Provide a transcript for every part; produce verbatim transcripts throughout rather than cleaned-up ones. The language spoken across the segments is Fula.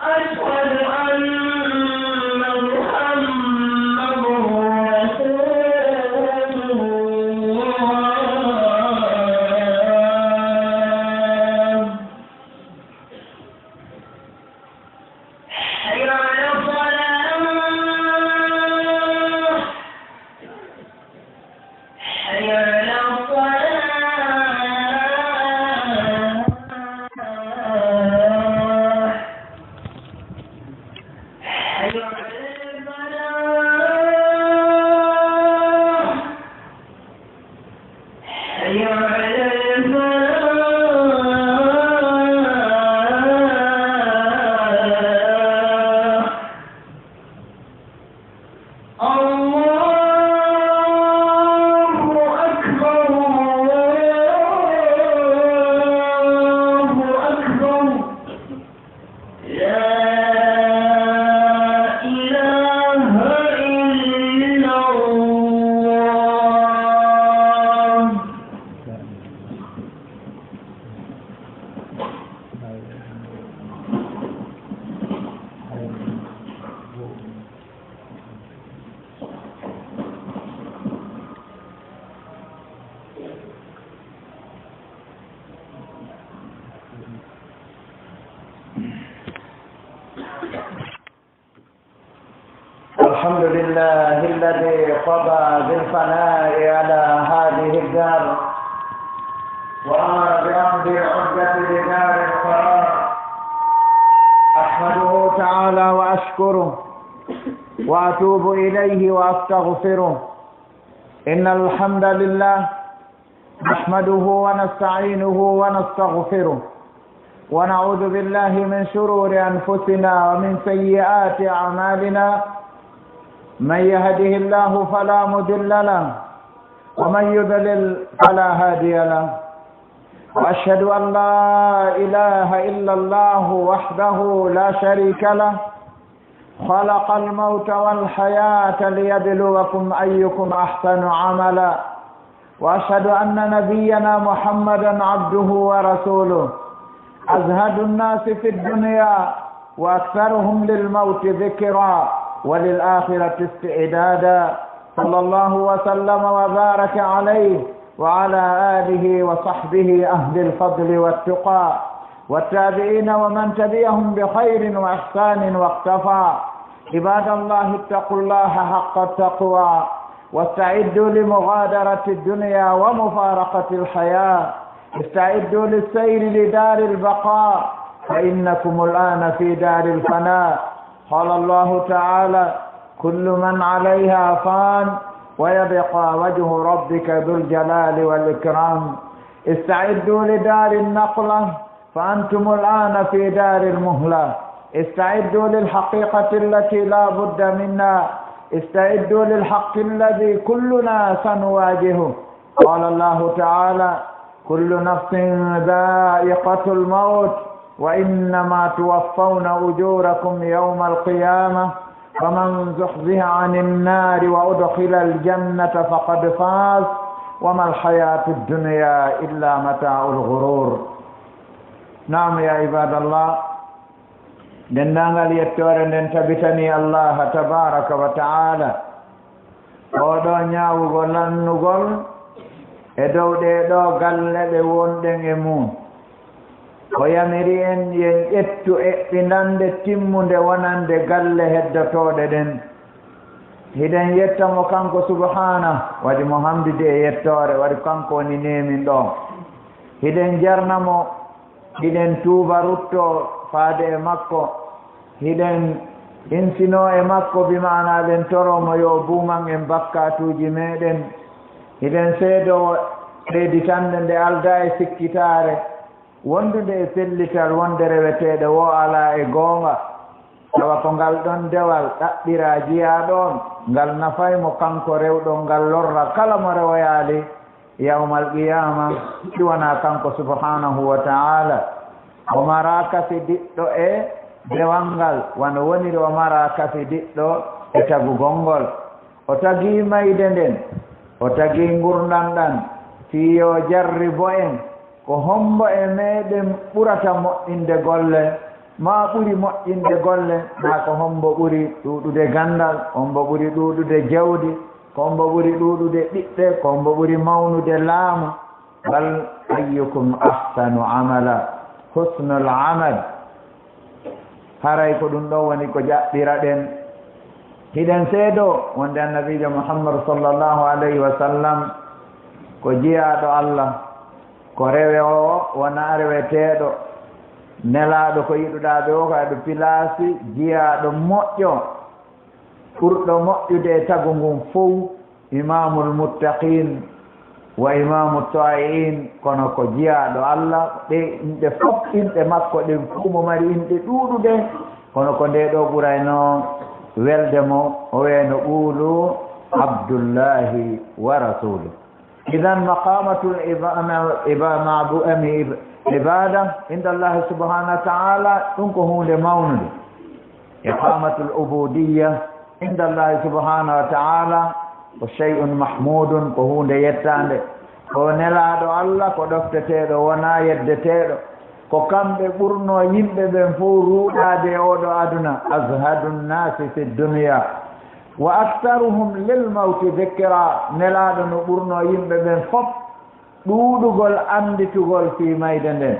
أشهد أن محمدا رسول الله. حي على الصلاة. حي على الصلاة. حي على الفلاح. حي على الفلاح. الله أكبر، الله أكبر. لا إله إلا الله. الحمد لله الذي قضى بالفناء على هذه الدار، وأمر بأخذ العدة لدار القرار. أحمده تعالى وأشكره، وأتوب إليه وأستغفره. إن الحمد لله نحمده ونستعينه ونستغفره، ونعوذ بالله من شرور أنفسنا ومن سيئات أعمالنا. من يهده الله فلا مضل له، ومن يضلل فلا هادي له. وأشهد أن لا إله إلا الله وحده لا شريك له، خلق الموت والحياة ليبلوكم أيكم أحسن عملا. وأشهد أن نبينا محمدا عبده ورسوله، أزهد الناس في الدنيا وأكثرهم للموت ذكرا وللآخرة استعدادا. صلى الله وسلم وبارك عليه وعلى آله وصحبه أهل الفضل والتقى، والتابعين ومن تبعهم بخير وإحسان واقتفى. عباد الله، اتقوا الله حق التقوى، واستعدوا لمغادرة الدنيا ومفارقة الحياة. استعدوا للسير لدار البقاء، فإنكم الآن في دار الفناء. قال الله تعالى: كل من عليها فان، ويبقى وجه ربك ذو الجلال والإكرام. استعدوا لدار النقلة، فأنتم الآن في دار المهلة. استعدوا للحقيقة التي لا بد منها. استعدوا للحق الذي كلنا سنواجهه. قال الله تعالى: كل نفس ذائقة الموت، وإنما توفون أجوركم يوم القيامة، فمن زحزح عن النار وأدخل الجنة فقد فاز، وما الحياة الدنيا إلا متاع الغرور. Naam, ya ibadallah, denndaangal yettoore nden tabitanii Allah tabaraka wa ta'ala, oo ɗoo ñaawugol lannugol e dow ɗee ɗoo galle ɗe wonɗen e mum. O yamiri en yen ƴettu eɓɓindannde timmunde wonande galle heddotooɗe ɗen. Hiɗen yetta mo kanko subhaana, waɗi mo hamdude e yettoore, waɗi kanko woni neeminɗo. Hiɗen jarna mo, hiɗen tuuba ruttoo faade e makko, hiɗen insinoo e makko, bi maanaa ɗen toroo mo yo o buuman en bakkaatuuji meeɗen. Hiɗen seedoo seeditannde nde aldaa e sikkitaare, wondunde e pellital wonde reweteeɗo woo alaa e goonga, tawa ko ngal ɗon dewal ɗaɓɓiraa jiyaaɗo on, ngal nafay mo kanko rewɗo, ngal lorra kala mo rewoyaali yawmal qiyaama, si wanaa kanko subhaanahu wa ta'aala. O maraa kafidiɗɗo e dewal ngal, wano woniri o maraa kafidiɗɗo e tagugol ngol. O tagii mayde nden, O tagi ngurndan ɗan fii yo jarribo en, ko hombo e meɗen ɓurata moƴƴinde golle, maa ɓuri moƴƴinde golle, maa ko hombo ɓuri ɗuuɗude ganndal, ko hombo ɓuri ɗuuɗude jawdi, ko hombo ɓuri ɗuuɗude ɓiɓɓe, ko hombo ɓuri mawnude laamu. Bal ayyukum ahsanu amala, husnul amal. Haray ko ɗum ɗoo woni ko jaɓɓiraɗen. Hiɗen seedoo wonde Annabiijo Muhammadu sallallahu alayhi wa sallam ko jiyaaɗo Allah, ko rewoowo, wonaa reweteeɗo. Nelaaɗo ko yiɗuɗaa ɓe o, ko aɗo pilaasi jiyaaɗo moƴƴo, ɓurɗo moƴƴude e tagu ngun fow, Imaamul Muttaqiin wa Imaamu Taa'i'iin, kono ko jiyaaɗo Allah, ɗe inɗe fof, inɗe makko ɗen fof mo mari inɗe ɗuuɗuɗe, kono ko ndee ɗoo ɓuraynoo welde mo, o wiyno quulu Abdullaahi wa Rasuuluh. Idan maqamatul iba-, iba-, ma'bu-, em, ib-, ibada inda Allahi subhanahu wa ta'ala, ɗum ko huunde mawnunde. Iqamatul ubudiyya inda Allahi subhanahu wa ta'ala ko shay'un mahmudun, ko huunde yettaande. Ko nelaaɗo Allah, ko ɗofteteeɗo, wonaa yeddeteeɗo. Ko kamɓe ɓurnoo yimɓe ɓen fof ruuɗaade e oo ɗoo aduna. Azhadun nasi fi dunya wa aktaruhum lil mawti dhikra. Nelaaɗo no ɓurnoo yimɓe ɓen fof ɗuuɗugol annditugol fii mayde nden.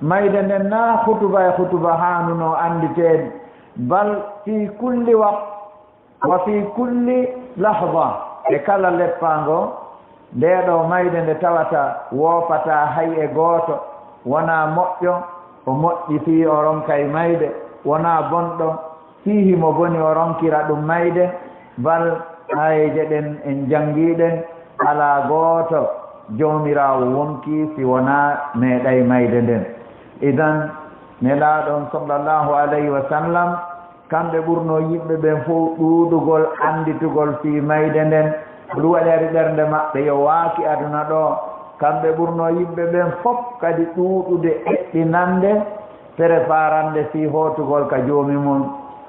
Mayde nden na hutuba e hutuba haanunoo annditeede, bal fii kulli waqt wa fii kulli lahza, e kala leppaango, ndee ɗoo mayde nde tawata woofataa hay e gooto, wonaa moƴƴo, o moƴƴi fii o ronkay mayde, wonaa bonɗo, fii himo boni o ronkira ɗum mayde, bal aayeeje ɗen en janngii ɗen, alaa gooto Joomiraawo wonkii si wonaa meeɗay mayde nden. Idan, Nelaaɗo on sallallahu alayhi wa sallam, kamɓe ɓurnoo yimɓe ɓen fow ɗuuɗugol annditugol fii mayde nden. Ko ɗum waɗi ari ɓernde maɓɓe yo waaki aduna ɗoo. Kamɓe ɓurnoo yimɓe ɓen fof kadi ɗuuɗude eɓɓinande, preparande fii hootugol ka Joomi mun.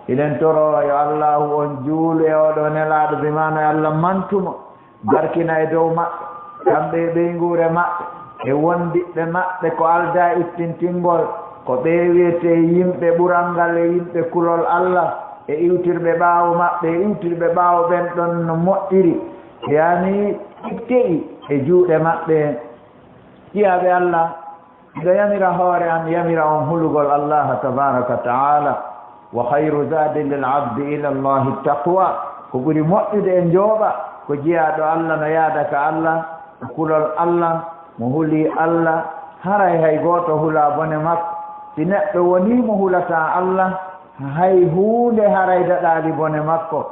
Hiɗen toroo yo Allaahu on juulu e oo ɗoo Nelaaɗo, bi maana yo Allah mantu mo, barkina e dow maɓɓe, kamɓe e ɓeynguure maɓɓe, e wondiɓɓe maɓɓe ko aldaa ittintingol, ko ɓee wi'etee yimɓe ɓural ngal e yimɓe kulol Allah, e iwtirɓe ɓaawo maɓɓe, e iwtirɓe ɓaawo ɓen ɗon no moƴƴiri, yaani te'i e juuɗe maɓɓe. Jiyaaɓe Allah, miɗo yamira hoore am, yamira on hulugol Allah tabaraka wa ta'ala. Wa khayru zadi lil abdi ila Allahi taqwa. Ko ɓuri moƴƴude e njooɓa, ko jiyaaɗo Allah no yaada ka Allah, ko kulol Allah, mo hulii Allah, haray hay gooto hulaa bone makko. Si neɗɗo wonii mo hulataa Allah, hay huunde haray daɗaali bone makko.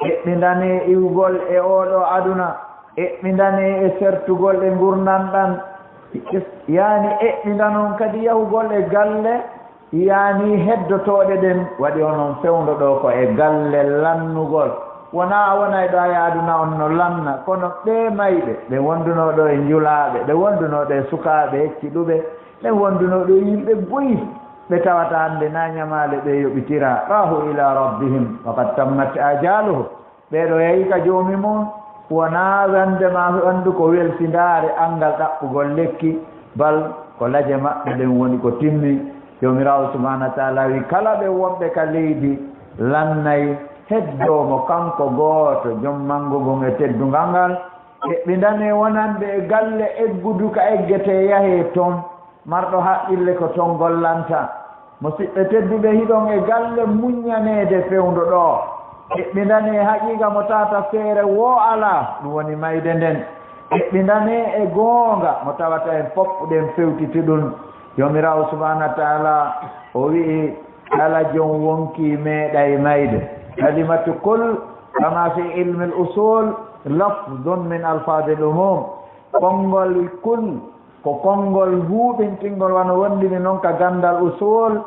Eɓɓindanee iwgol e oo ɗoo aduna, eɓɓindanee e sertugol e ngurndan ɗan, yaani eɓɓindanon kadi yahugol e galle, yaani heddotooɗe ɗen, waɗi onon fewndo ɗoo ko e galle lannugol. Wonaa a wonay ɗoo, a yaha aduna on no lanna, kono ɓee mayɓe, ɓe wondunoo ɗoo e njulaaɓe, ɓe wondunoo ɗoo e sukaaɓe hecciɗuɓe, ɓe wondunoo ɗoo e yimɓe buy, ɓe tawata hannde na ñamaale ɓe yoɓitiraa, rahu ila rabbihim, wa qad tammat ajaluhum. Ɓee ɗoo yahi ka Joomi mun, wonaa wonde ma anndu ko welsindaare anngal ɗaɓɓugol lekki, bal ko laje maɓɓe ɗen woni ko timmi. Joomiraawo subhaanahu wa ta'aala wi'i, kala ɓe wonɓe ka leydi lannay heddoo mo kanko gooto, Jom manngu ngun e teddungal ngal. Eɓɓindanee wonande e galle eggudu ka eggetee yahee ton. Marɗo haqqille ko ton gollanta. Musiɓɓe tedduɓe, hiɗon e galle muññaneede fewndo ɗoo. Eɓɓindanee haqiiqa mo tawata feere woo alaa, ɗum woni mayde nden. Eɓɓindanee e goonga mo tawata en fof ɗen fewtiti ɗum. Joomiraawo subhaanahu wa ta'aala o wi'i, kala jon wonki meeɗay mayde. Kalimatu kul, kama fi ilmi al-usul, lafdun min alfaadil umum. Konngol kul ko konngol huuɓintingol, wano wonndiri non ka ganndal usul,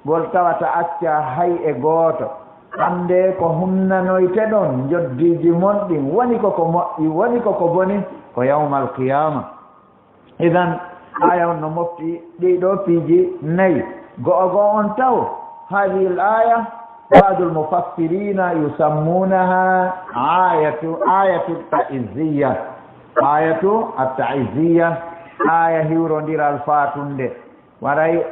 ngol tawata accaa hay e gooto. Anndee ko hunnanoyteɗon njoddiiji mon ɗin, woni ko ko moƴƴi, woni ko ko boni, ko yawmal qiyaama. Idan, aaya on no mofti ɗii ɗoo piiji nayi. Go'o go'o on taw, haadihil aaya, ba'dul mufassiriina yusammuunahaa aayatu, aayatu ta'iziyya. Ayatu at-ta'ziyya, aya hiwrondiral fatunde. Waray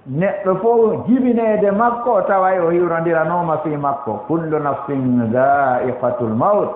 neɗɗo fof jibineede makko, o taway o hiwrondiranooma fii makko. Kullu nafsin dha'iqatul mawt.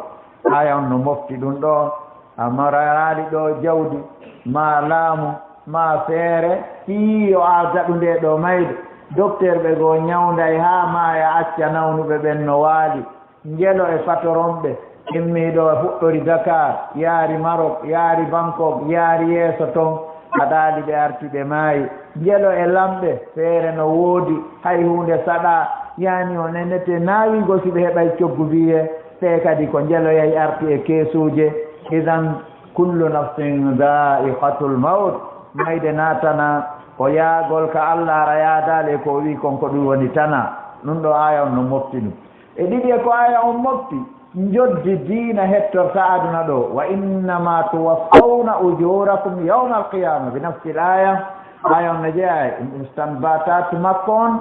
Aya on no mofti ɗum ɗo. A maraali ɗo jawdi, ma laamu, ma feere, fii yo a daɗu nde ɗo mayde. Dokteer ɓe goo ñawnday haa maaya, acca nawnuɓe ɓen no waali. Njelo e patoronɓe, immii ɗo e fuɗɗori Dakar, yaari Marok, yaari Bangkok, yaari yeeso ton, haɗaali ɓe arti ɓe maayi. Njelo e lamɓe, feere no woodi, hay huunde saɗaa, yaani o nenete naawigo si ɓe heɓay coggu biyee, ɓe kadi ko njeloyay arti e keesuuje. Idan, kullu nafsin dha'iqatul mawt, mayde naatana, ko yaagol ka Allah ara yaadaali e ko o wi'i kon ko ɗum woni tana. Ɗum ɗo aya on no mofti ɗum. E ɗiɗi e ko aya on mofti, njoddi diina hettorta aduna ɗo, wa innama tuwaffawna ujurakum yawma alqiyama, bi nafsi aya. Aya on no jeeya e istanbatat makko on,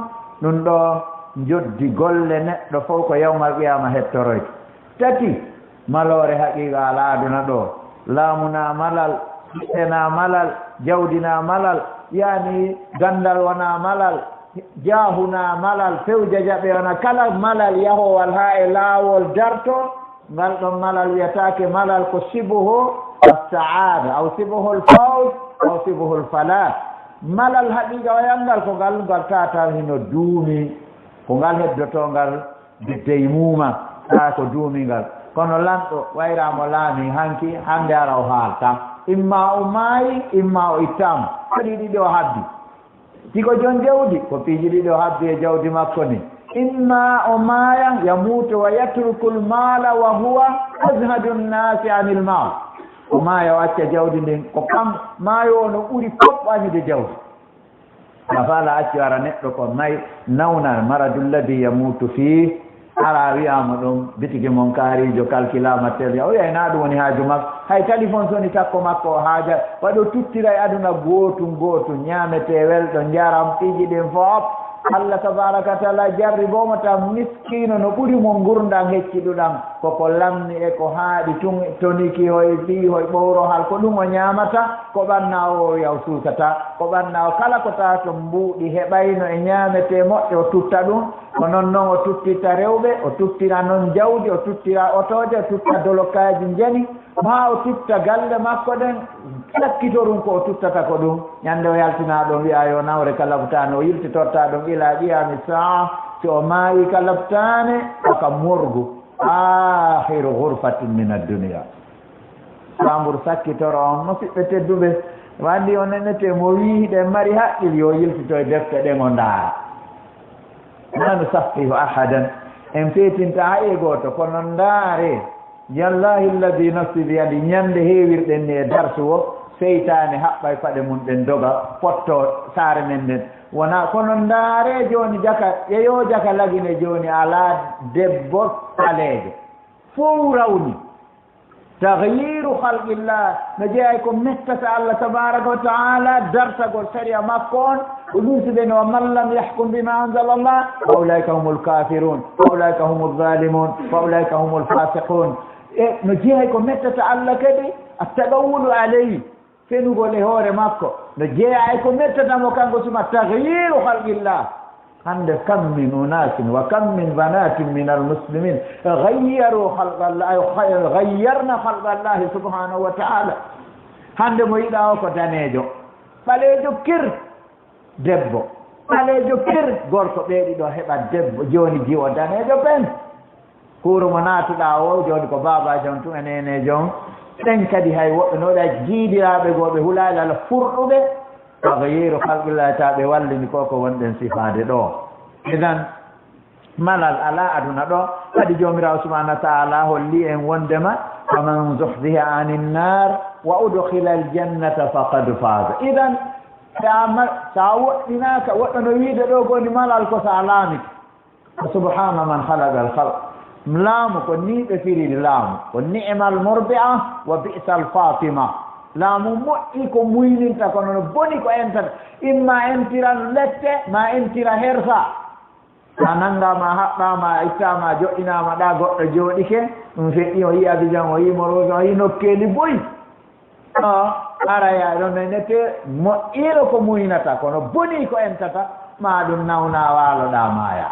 ɗum ɗo njoddi golle neɗɗo fof ko yawmal qiyama hettoroyte. Tati, maloore haqiqa ala aduna ɗo, laamu na malal, ɓiɓɓe na malal, jawdi na malal, yaani gandal wona malal, jaahu na malal, fewja jaɓe wona kala malal yahowal haa e laawol darto, ngal ɗon malal wiyataake malal ko sibuhu as-sa'ada, aw sibuhu al-fawz, aw sibuhu al-falah. Malal haqiqa wayal ngal ko ngal, ngal tata hino duumi, ko ngal heddoto ngal de deymuuma, taa ko duumingal. Kono lanɗo wayra mo laami hanki, hannde ara o haalta. Imma o maayi, imma o ittaama. Kadi ɗiɗi o habbi. Si ko jon jawdi, ko piiji ɗiɗi o habbi e jawdi makko ni. Imma o maaya, yamuutu wa yatrukul maala wa huwa azhadu nnaasi anil maal. O maaya o acca jawdi ndin, ko kam maayo o no ɓuri fof añude jawdi. Ka faala accu ara neɗɗo ko may nawna, maradu lladi yamuutu fii, ara wi'aama ɗum bitigi mon kaariijo kalkilaama tel, o wi'ay naa ɗum woni haaju makko. Hay talifon soni takko makko o haaja, waɗi o tuttira e aduna gootun gootun, ñaametee welɗo, njaram, piiji ɗin fof. Allah tabaaraka wa taala jarriboo mo tan miskiino no ɓuri mo ngurndan hecciɗuɗan. Ko ko lamni e ko haaɗi tun, toniki hoy, fii hoy, ɓowrohal, ko ɗum o ñaamata, ko ɓanna o, o wi'a o suusata, ko ɓanna o, kala ko tawa to mbuuɗi heɓayno e ñaametee moƴƴo, o tutta ɗum, ko non non o tuttirta rewɓe, o tuttira non jawdi, o tuttira otooje, o tutta dolokaaji njeni, maa o tutta galle makko ɗen, sakkitorun ko o tuttata ko ɗum. Ñande o yaltinaa ɗon wi'a yo nawre ka labtaane, o yiltitorta ɗum ila qiyami saa, si o maayi ka labtaane, ko ka morgu. Akhiru ghurfatin min ad-dunya. Saambur sakkitoro on, musiɓɓe tedduɓe, wandi o nenete mo wi'i hiɗen mari haqqil, yo yiltito e defte ɗen o ndaara. Ma nusaffihu ahadan, en feetinta hay e gooto, kono ndaare, yallahi alladi nafsi biyadi, ñande heewirɗen ni e darsu o, seytaane haɓɓay paɗe mum ɗen doga, potto saare men nden. Wona, kono ndaare jooni jaka, ƴeyo jaka lagine jooni alaa debbo ɓaleejo. Fow rawni. Taghyiru khalqillah, no jeeya e ko mettata Allah tabaraka wa taala, dartagol sariya makko on, ko ɗum si ɓe no, "Wa man lam yahkum bima anzala Allah, fa ulaika humul kafirun, fa ulaika humul zalimun, fa ulaika humul fasiqun." E no jeeya e ko mettata Allah kadi, at-tagawwulu alayhi, fenugol e hoore makko, no jeeya e ko mettata mo kanko suma, taghyiru khalqillah. Hande kam min unasin wa kam min banatin min almuslimin ghayyaru khalqa Allah, ay, ghayyarna khalqa Allah subhanahu wa ta'ala. Hande mo yiɗa o ko daneejo, ɓaleejo kir, debbo, ɓaleejo kir, gorko, ɓe ɗiɗo heɓa debbo, jooni jiwo daneejo pen. Kuuru mo naatuɗaa o, jooni ko baabaajo on tun e neeneejo on. Ɓen kadi hay woɓɓe no waɗa jiidiraaɓe goo ɓe hulaali Allah furɗuɓe, taghyiru khalqillah, ta ɓe wallini ko ko wonɗen sifaade ɗo. Idan, malal alaa aduna ɗo. Kadi Joomiraawo subhanahu wa ta'ala holli en wondema, "Faman zuhziha anin nar wa udkhila al jannata faqad faz." Idan, sa ma-, sa woɗɗinaaka, woɗɗo no wiide ɗo goni malal ko sa laamike. Subhana man khalaqa al-khalq. Laamu ko ni ɓe firiri laamu. Ko ni'mal murdi'a wa bi'sal fatima. Laamu moƴƴi ko muyninta, kono no boni ko entata. Imma entira lette, ma entira hersa. A nanngaama, a haɓɓaama, a ittaama, a joɗɗinaama ɗa, goɗɗo jooɗike, ɗum feƴƴi, o yii Abidjan, o yii Morocco, o yii nokkeeli boyi. No, ara ya ɗon ne nete moƴƴiino ko muynata, kono bonii ko entata, ma ɗum nawna waaloɗaa maaya.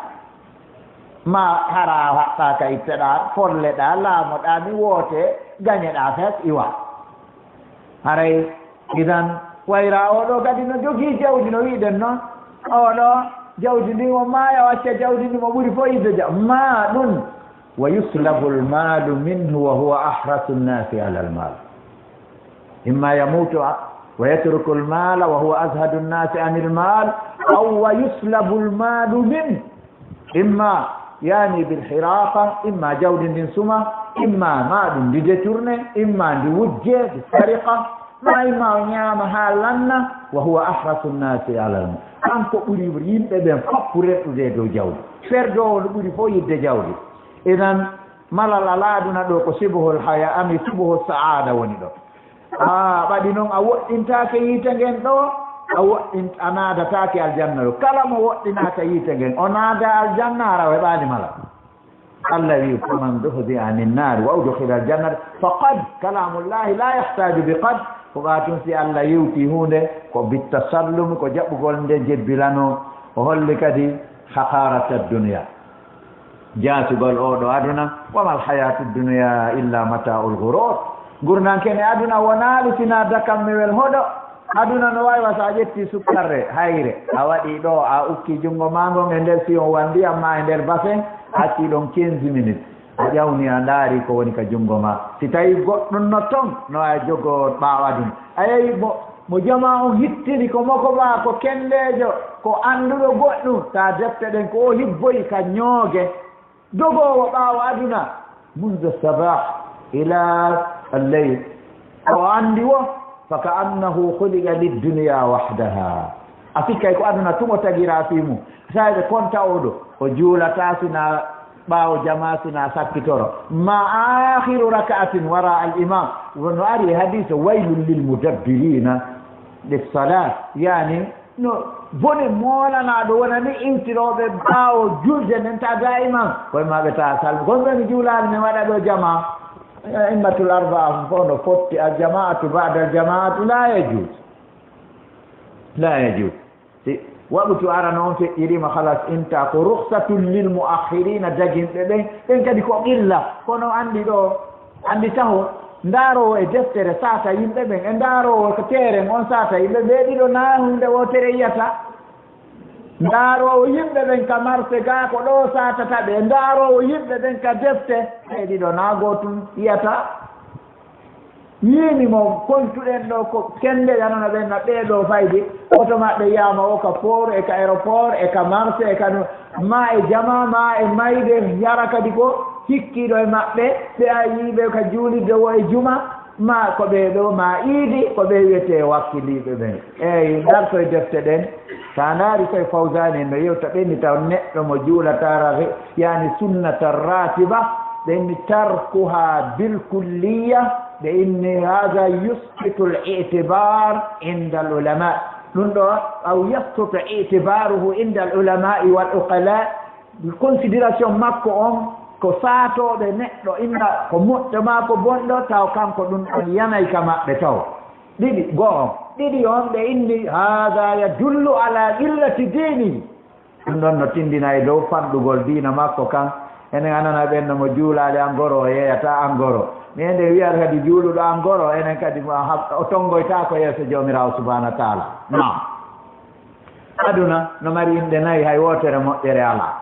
Ma hara a haɓɓaaka itteɗaa, folleɗaa, laamoɗaa, mi woote, gañeɗaa fes iwa. Haray, idan, wayra oɗo kadi no jogii jawdi no wi'den non. Oɗo, jawdi ndin o maaya, o acca jawdi ndin mo ɓuri fof yidde ja-, ma ɗum. ويسلب المال منه وهو أحرص الناس على المال. إما يموت ويترك المال وهو أزهد الناس عن المال، أو ويسلب المال منه. إما يعني بالحراقة، إما jawdi ndin suma, إما ma ɗum ndi détourné, إما ndi wujje, ndi sariqa, ma إما o ñaama haa lanna, وهو أحرص الناس على المال. Kanko ɓuri yimɓe ɓen fof rerɗude e dow jawdi. Ferdoowo no ɓuri fof yidde jawdi. Idan, malal alaa aduna ɗo ko subuhul haya, ami subuhu saada woni ɗo. A ɓaɗi noon a woɗɗintaake yiite ngen ɗo, a woɗɗin-, a naadataake aljanna ɗo. Kala mo woɗɗinaaka yiite ngen, o naada aljanna, hara o heɓaali malal. Allah wi, "Faman zuhziha anin naari wa udkhila aljannata faqad." Kalamullahi la yahtaju bi qad. Ko ɓaa tun si Allah yewti huunde, ko bittasallum, ko jaɓɓugol nde jebbilano. O holli kadi haqarata dunya. Jaasugol oo ɗoo aduna, "Wa mal hayatud dunya illa mata'ul ghurur." Ngurndan ken e aduna wonaali sinaa dakammewel hoɗo. Aduna no wayi wa so a ƴetti sukkarre, hayre, a waɗi ɗo, a ukki junngo maa ngon e nder siyon wa ndiyam maa e nder basen, a acci ɗon quinze minutes. A ƴawni, a ndaari ko woni ka junngo maa. Si tawi goɗɗum no ton, no a jogoo ɓaawo aduna. A yehi mo, mo jamaa on hittini, ko moko maa, ko kenndeejo, ko annduɗo goɗɗum, ta defte ɗen ko o hibboyi ka ñooge. Dogoowo ɓaawo aduna, منذ الصباح إلى الليل. O anndi wo, فكأنه خلق للدنيا وحدها. A sikkay ko aduna tun o tagiraa fii mum. Tawi ɓe konta oo ɗoo, o juulataa sinaa ɓaawo jamaa sinaa sakkitoro. ما آخر ركعة وراء الإمام. Wono ari e hadiis, "ويل للمدبرين للصلاة." Yani, no bone moolanaaɗo wonani iwtirooɓe ɓaawo julde nden, ta daiman koye maɓɓe ta salmi. Kono ɓe mi juulaani, mi waɗa ɗo jamaa. A'immatul arba'a fof no fotti, الجماعة بعد الجماعة لا يجوز. La yajuz. Si waqtu arano on feƴƴiriima, halas, inta ko rukhsatun lil mu'akhirina, daginɓe ɓen, ɓen kadi ko qilla. Kono anndi ɗo, anndi taho, ndaaroowo e deftere saata yimɓe ɓen, e ndaaroowo ko teeren on saata yimɓe ɓe ɗiɗo, na huunde wootere yiyata. Ndaaroowo yimɓe ɓen ka marse gaa ko ɗo saatata ɓe, ndaaroowo yimɓe ɓen ka defte, ɓe ɗiɗo na gootun yiyata. Yiini mo kontuɗen ɗo ko kennde yanana ɓen na ɓee ɗoo fayde, oto maɓɓe yiyama o ka port, e ka aéroport, e ka marché, e ka no, ma e jama, ma e mayde, yara kadi ko hikkiiɗo e maɓɓe, ɓe a yiiɓe ka juulirde wo e juma, ma ko ɓee ɗoo, ma iidi, ko ɓe wiyetee wakkiliiɓe ɓen. Eey, ndartoy defte ɗen. So a ndaari koye Fawzani en no yewta ɓe inni taw neɗɗo mo juulata ra-, yani sunnata ratiba, ɓe inni tarkuha bil kulliya, ɓe inni haza yusqitu al itibar inda al ulama. Ɗum ɗo, aw yasqutu itibaruhu inda al ulama wal uqala, considération makko on ko saatooɓe neɗɗo inna ko moƴƴo maa ko bonɗo, taw kanko ɗum ɗon yanay ka maɓɓe taw. Ɗiɗi, go'o. Ɗiɗi on ɓe inni, "Hada yadullu ala qillati dini." Ɗum ɗon no tindina e dow fanɗugol diina makko kan. Enen anana ɓen no mo juulaali angoro, o yeeyata angoro. Mi ende wiyata kadi juuluɗo angoro, enen kadi mo ha-, o tongoytaako yeeso Joomiraawo subhanahu wa taala. Naam. Aduna no mari inɗe nayi, hay wootere moƴƴere alaa.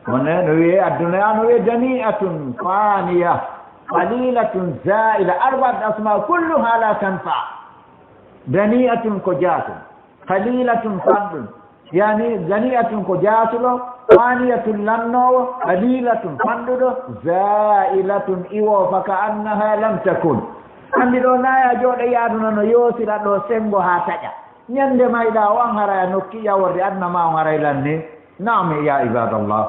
Wonne no wiye aduna ya no wiye dani'atun faniya, qalilatun za'ila, arba'at asma kulluha la tanfa. Dani'atun ko jaatun, qalilatun fanɗun. Yani dani'atun ko jaatuɗo, faniyatun lannoowo, qalilatun fanɗuɗo, za'ilatun iwo fa ka annaha lam takun. Anndi ɗo naya jooɗo yaaduna no yoosira ɗo senngo haa taƴa. Ñande mayɗa o an haray a nokki ƴaworde aduna ma on haray lanni. Naam ya ibadallah.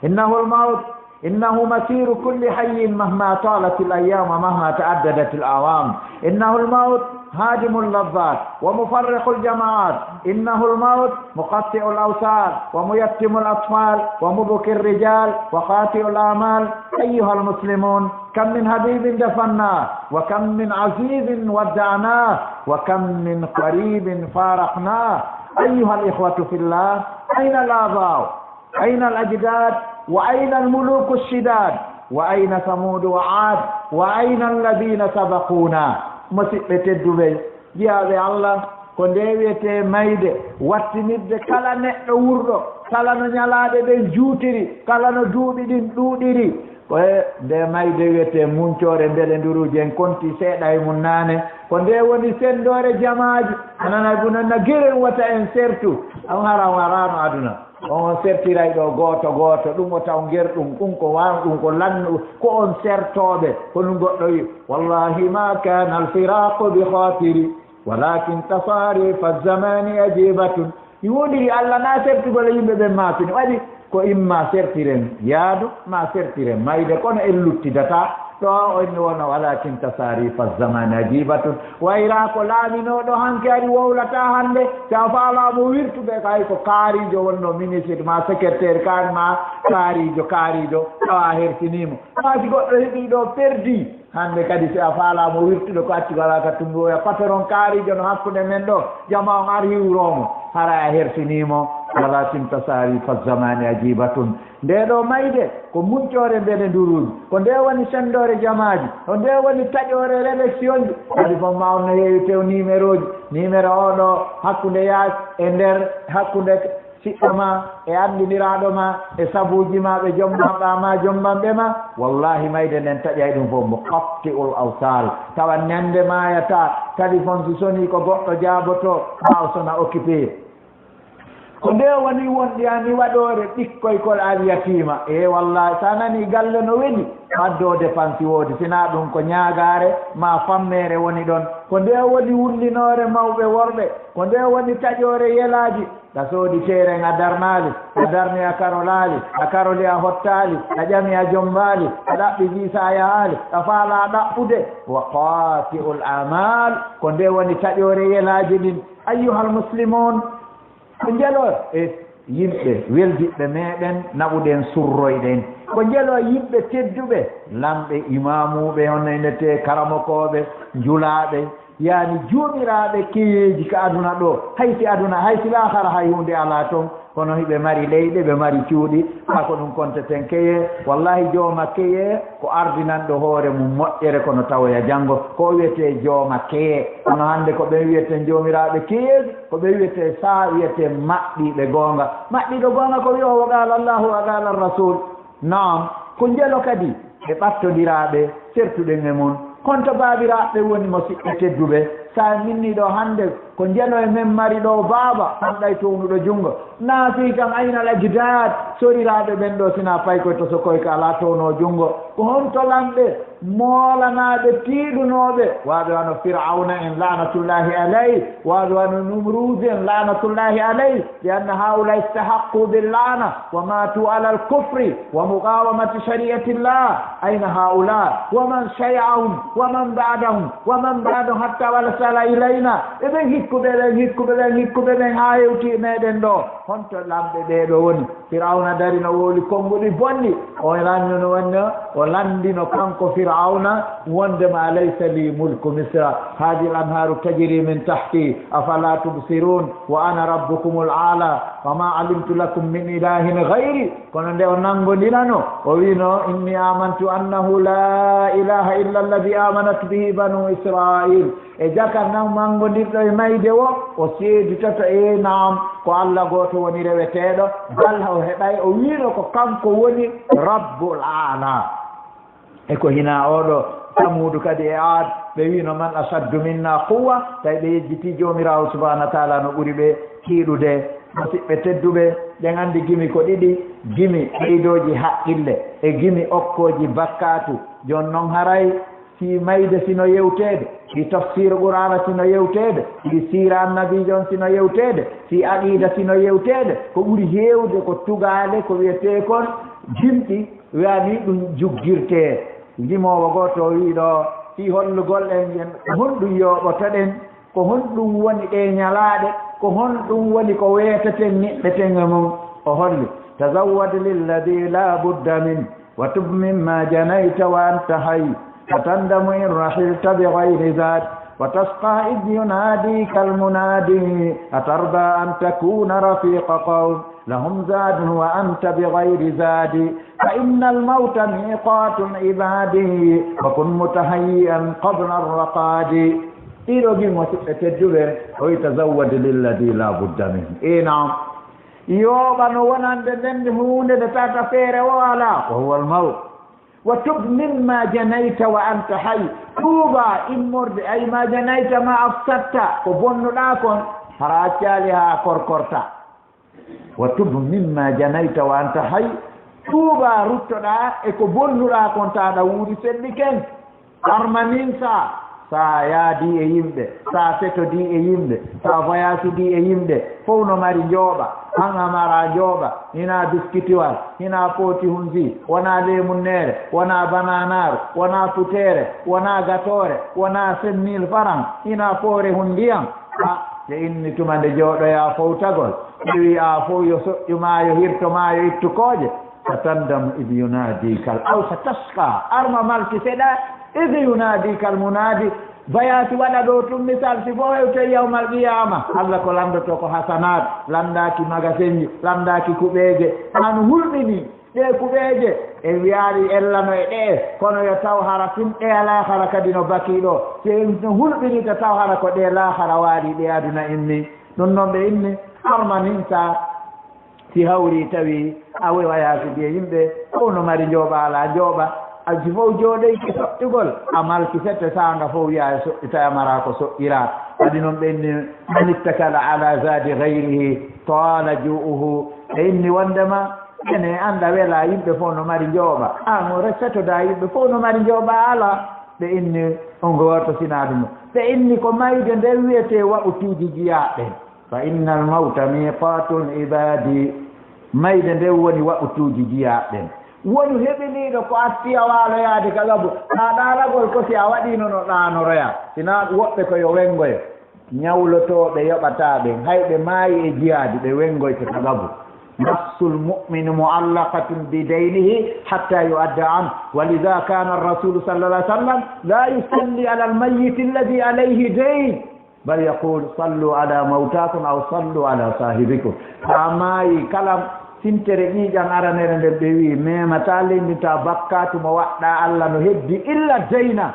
Innahul mawt. إنه مسير كل حي مهما طالت الأيام ومهما تعددت الأعوام. إنه الموت هادم اللذات ومفرق الجماعات. إنه الموت مقطع الأوصال وميتم الأطفال ومبكي الرجال وقاطع الآمال. أيها المسلمون، كم من حبيب دفناه، وكم من عزيز ودعناه، وكم من قريب فارقناه. أيها الإخوة في الله، أين الآباء؟ أين الأجداد؟ وأين الملوك الشداد؟ وأين ثمود وعاد؟ وأين الذين سبقونا؟ Musiɓɓe tedduɓe, jiyaaɓe Allah, ko nde wiyetee mayde, wattinirde kala neɗɗo wuurɗo, kala no ñalaaɗe ɗen juutiri, kala no duuɓi ɗin ɗuuɗiri. Ko e nde mayde wiyetee muncoore, mbele nduruuji en konti seeɗa e mum naane. Ko nde woni senndoore jamaaji, a nanay bu nanna geren wata en sertu. On hara on araano aduna. On sertiray ɗo gooto gooto, ɗum o taw ngerɗum, ɗum ko waaw, ɗum ko lannu, ko on sertooɓe. Ko ɗum goɗɗo wi, "Wallahi ma kana al-firaqu bi khatiri, walakin tasarifa zamani ajibatun." Mi wondiri Allah na sertugol e yimɓe ɓen maaki no waɗi ko imma sertiren yaadu, ma sertiren mayde, kono en luttidata. Ɗo o inni wona, "Walakin tasarifa zamani ajibatun." Wayra ko laaminooɗo hanki ari wowlata hannde, si a faalaa mo wirtude, kay ko kaariijo wonno ministre ma secrétaire kaari ma kaariijo, kaariijo, tawa a hersinii mo. Ma si goɗɗo heɓii ɗo perdi, hannde kadi si a faalaa mo wirtude ko acci wala ka tumbi oya patron kaariijo no hakkunde men ɗo, jama on ar hiwroo mo, hara a hersinii mo, walakin tasarifa zamani ajibatun. Nde ɗo mayde ko muncoore mbele nduruuji, ko nde woni senndoore jamaaji, ko nde woni taƴoore réélection ji. Kadi fof ma on no heewi tew numéroji, numéro o ɗo hakkunde yaas e nder, hakkunde siɗɗo ma e anndiniraaɗo ma e sabuuji ma, ɓe jomma ɓa ma jommanɓe ma. Wallahi mayde nden taƴay ɗum fof, mo qatti ul awsal. Tawa nande maayata, téléphone si soni ko goɗɗo jaaboto, ma o sona occupé. Ko nde woni wonde ani waɗoore ɓikkoy kol al yatiima. E wallahi, sa nani galle no weli, waddo dépense woodi, sina ɗum ko ñaagaare ma fammeere woni ɗon. Ko nde woni wullinoore mawɓe worɓe, ko nde woni taƴoore yelaaji. A soodi teeren a darnaali, a darni a karolaali, a karoli a hottaali, a ƴami a jombaali, a ɗaɓɓi visa a yahaali, a faalaa ɗaɓɓude. Wa qati'ul amal, ko nde woni taƴoore yelaaji ɗin. Ayyuhal muslimun, ko njelo e yimɓe weldiɓɓe meɗen, naɓuɗen surroyɗen. Ko njelo yimɓe tedduɓe, lamɓe, imamuɓe, honno innete, karamokooɓe, njulaaɓe, yaani joomiraaɓe keyeeji ka aduna ɗo. Hay si aduna, hay si laahara, hay huunde alaa ton, kono hiɓe mari leyɗe, ɓe mari cuuɗi, haa ko ɗum konteten keye. Wallahi, jooma keye ko ardinanɗo hoore mum moƴƴere, kono tawoya janngo ko o wiyetee jooma keye. Kono hannde ko ɓen wiyeten joomiraaɓe keyeeji, ko ɓe wiyetee saa wiyetee maɓɓiiɓe goonga. Maɓɓiiɗo goonga ko wi'oowo qaala Allahu wa qaala Rasul. Naam, ko njelo kadi e ɓattondiraaɓe sertuɗen e mun. Honto baabiraaɓe woni, musiɓɓe tedduɓe? Sa minni ɗo hannde, ko njelo e men mari ɗo baaba, an ɗay townuɗo junngo. Naafii kan, aynal ajdad? Soriraaɓe ɓen ɗo, sina paykoy to sokoy ka alaa towno junngo. Ko honto lamɓe moolanaaɓe tiiɗunooɓe, waaɓe wano Fir'awna en, laanatullaahi alayh, waaɓe wano Numruudu en, laanatullaahi alayh, li anna haa'ulaa'i istahaqqu bil la'na wa maatu alal kufri wa muqaawamati shari'atillah. Ayna haa'ulaa' wa man shaya'ahum wa man ba'dahum wa man ba'dahum hatta wasala ilayna? Ɓe ɓen hikkuɓe, ɓen hikkuɓe, ɓen hikkuɓe, ɓen haa hewti e meɗen ɗo. Honto lamɓe ɓee ɗo woni? Firawna dari no wowli konnguɗi bonɗi. O lanndino, wonno o lanndino kanko Firawna wondema, "Alaysa li mulku Misra, hadhihi al-anharu tajri min tahti, afala tubsirun, wa ana rabbukumul a'la, wa ma alimtu lakum min ilahin ghayri." Kono nde o nanngondirano, o wiino, "Inni amantu annahu la ilaha illa alladhi amanat bihi banu Israil." E jaka nan manngondirɗo e mayde o, o seeditoto, e naam, ko Allah gooto woni reweteeɗo, bal o heɓay, o wiino ko kanko woni Rabbul Aala. E ko hinaa oɗo Samuudu kadi e Aad, ɓe wiino, "Man ashaddu minna quwwa?" Tawi ɓe yejjiti Joomiraawo Subhaanahu wa Taala no ɓuri ɓe tiiɗude. Musiɓɓe tedduɓe, ɗen anndi gimi ko ɗiɗi, gimi ɓeydooji haqqille e gimi okkooji bakkaatu. Jooni non haray fii mayde sino yewteede, fii tafsiir Qur'aana sino yewteede, fii siira Annabiijo on sino yewteede, fii aqiida sino yewteede, ko ɓuri heewde ko tugaale ko wi'etee kon jimɗi, Wiya ni ɗum juggirtee. Jimoowo gooto o wii ɗo, fii hollugol en, en ko honɗum yooɓotoɗen, ko honɗum woni ɗee ñalaaɗe, ko honɗum woni ko weeteten niɓɓeten e mum. O holli, tazawwad lilladi la budda min, wa tub mimma janayta wa anta hay, fa tandamu in rahilta bi gayri zad, wa tasqa id yunadika almunadi, atarda an takuna rafiqa qawm lahum zadun wa anta bi gayri zadi, fa inna almawta miqatu alibadi, wa kun mutahayyian qabla arraqadi. Ɗiɗo gimo siɓɓe tedduɓe, o wi tazawwad lilladi la budda min. Ina yooɓa no wonande nden huunde nde tata feere o alaa, wa huwa almawt. Wa tub mimma janayta wa anta hay. Tuuba immorde ay ma janayta ma afsatta, ko bonnuɗaa kon, hara accaali haa korkorta. Wa tub mimma janayta wa anta hay. Tuuba ruttoɗaa e ko bonnuɗaa kon, taɗa wuuri selli ken. Armaninsa, sa yaadi e yimɓe, sa setodi e yimɓe, sa voyasidi e yimɓe, fow no mari njooɓa, an a mara njooɓa, hina biskitiwal, hina pooti hunsi, wona leemunneere, wona bananaaru, wona puteere, wona gatoore, wona sept mille francs, hina poore hun ndiyam. Ha, ɓe inni tuma nde jooɗoya fowtagol, ɓe wi a fow yo soƴƴu ma, yo hirto ma, yo ittu kooƴe. Fa tandamu id yunadika al, aw fa tasqa, arma malki seɗa, id yunadika al munadi. Bayati waɗa ɗo tun misal, si fof hewte yawmal qiyama, Allah ko landoto ko hasanat, landaki magasinji, landaki kuɓeje, an hulɓini ɗe kuɓeje, e wiyaali ellano e ɗe, kono yo taw hara fin ɗe alahara kadi no baki ɗo, si no hulɓini to taw hara ko ɗe lahara waali ɗe aduna inni, ɗum noon ɓe inni, armaninta. Si hawri tawi a wewayaki ɓe yimɓe, fow no mari njooɓa, ala njooɓa. A si fow jooɗoyki soƴƴugol, a malki sette saanga fow wiya e soƴƴita, a mara ko soƴƴira. Kadi noon ɓe inni, man ittakala ala zadi gayrihi, tala ju'uhu. Ɓe inni wondema, ene annda wela yimɓe fow no mari njooɓa. An o resetoda yimɓe fow no mari njooɓa, ala. Ɓe inni, on gooto sina ɗum. Ɓe inni ko mayde nde wiyete waɓutuuji jiyaaɓe. Fa innal mawta miqatul ibadi. Mayde nden woni waɓutuuji jiyaaɓe ɓen. Wonu heɓiniiɗo ko attiya waaloyaade ka gabu, haa ɗaalagol ko si a waɗiino no ɗaanoroya. Sinaa woɓɓe ko yo wenngoyo. Ñawlotooɓe yoɓataa ɓen, hay ɓe maayi e jihaadi, ɓe wenngoyta ka gabu. Nafsul mu'mini mu'allaqatun bi daynihi hatta yu'adda anhu. Wa lidha kana ar-rasulu sallallahu alaihi wasallam la yusalli ala al-mayyiti alladhi alayhi dayn. Bal yaqul, sallu ala mawtakum aw sallu ala sahibikum. Haa maayi kala sintere ƴiiƴan aranere nden ɓe wi'i, memata lendinta bakkatu mo waɗɗa Allah no heddi illa dayna.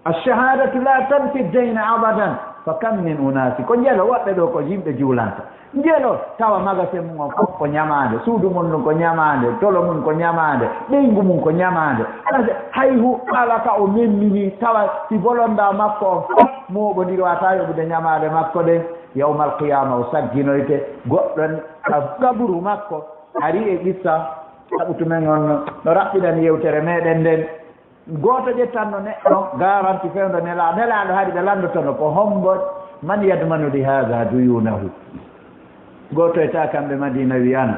Ash-shahadatu la tanfi dayna abadan. Fa kam min unasi. Ko njelo woɓɓe ɗo ko yimɓe juulanta. Njelo tawa magasin mum on fof ko ñamaande, suudu mum ɗum ko ñamaande, tolo mum ko ñamaande, ɓeyngu mum ko ñamaande. Parce que hay hu-, kala ka o memmini tawa si bolonda makko on fof mooɓondiri wata yoɓude ñamaale makko ɗen, yawmal qiyama o sagginoyte goɗɗo ka gaburu makko. Ari e qissa saɓutu men on no raɓɓiɗani yewtere meɗen nden. Gooto ƴettanno neɗɗo garanti fewndo Nelaaɗo. Nelaaɗo hari ɓe lanndotono ko hombo, man yadmanu li hada duyunahu. Gooto e ta kamɓe Madina wi an,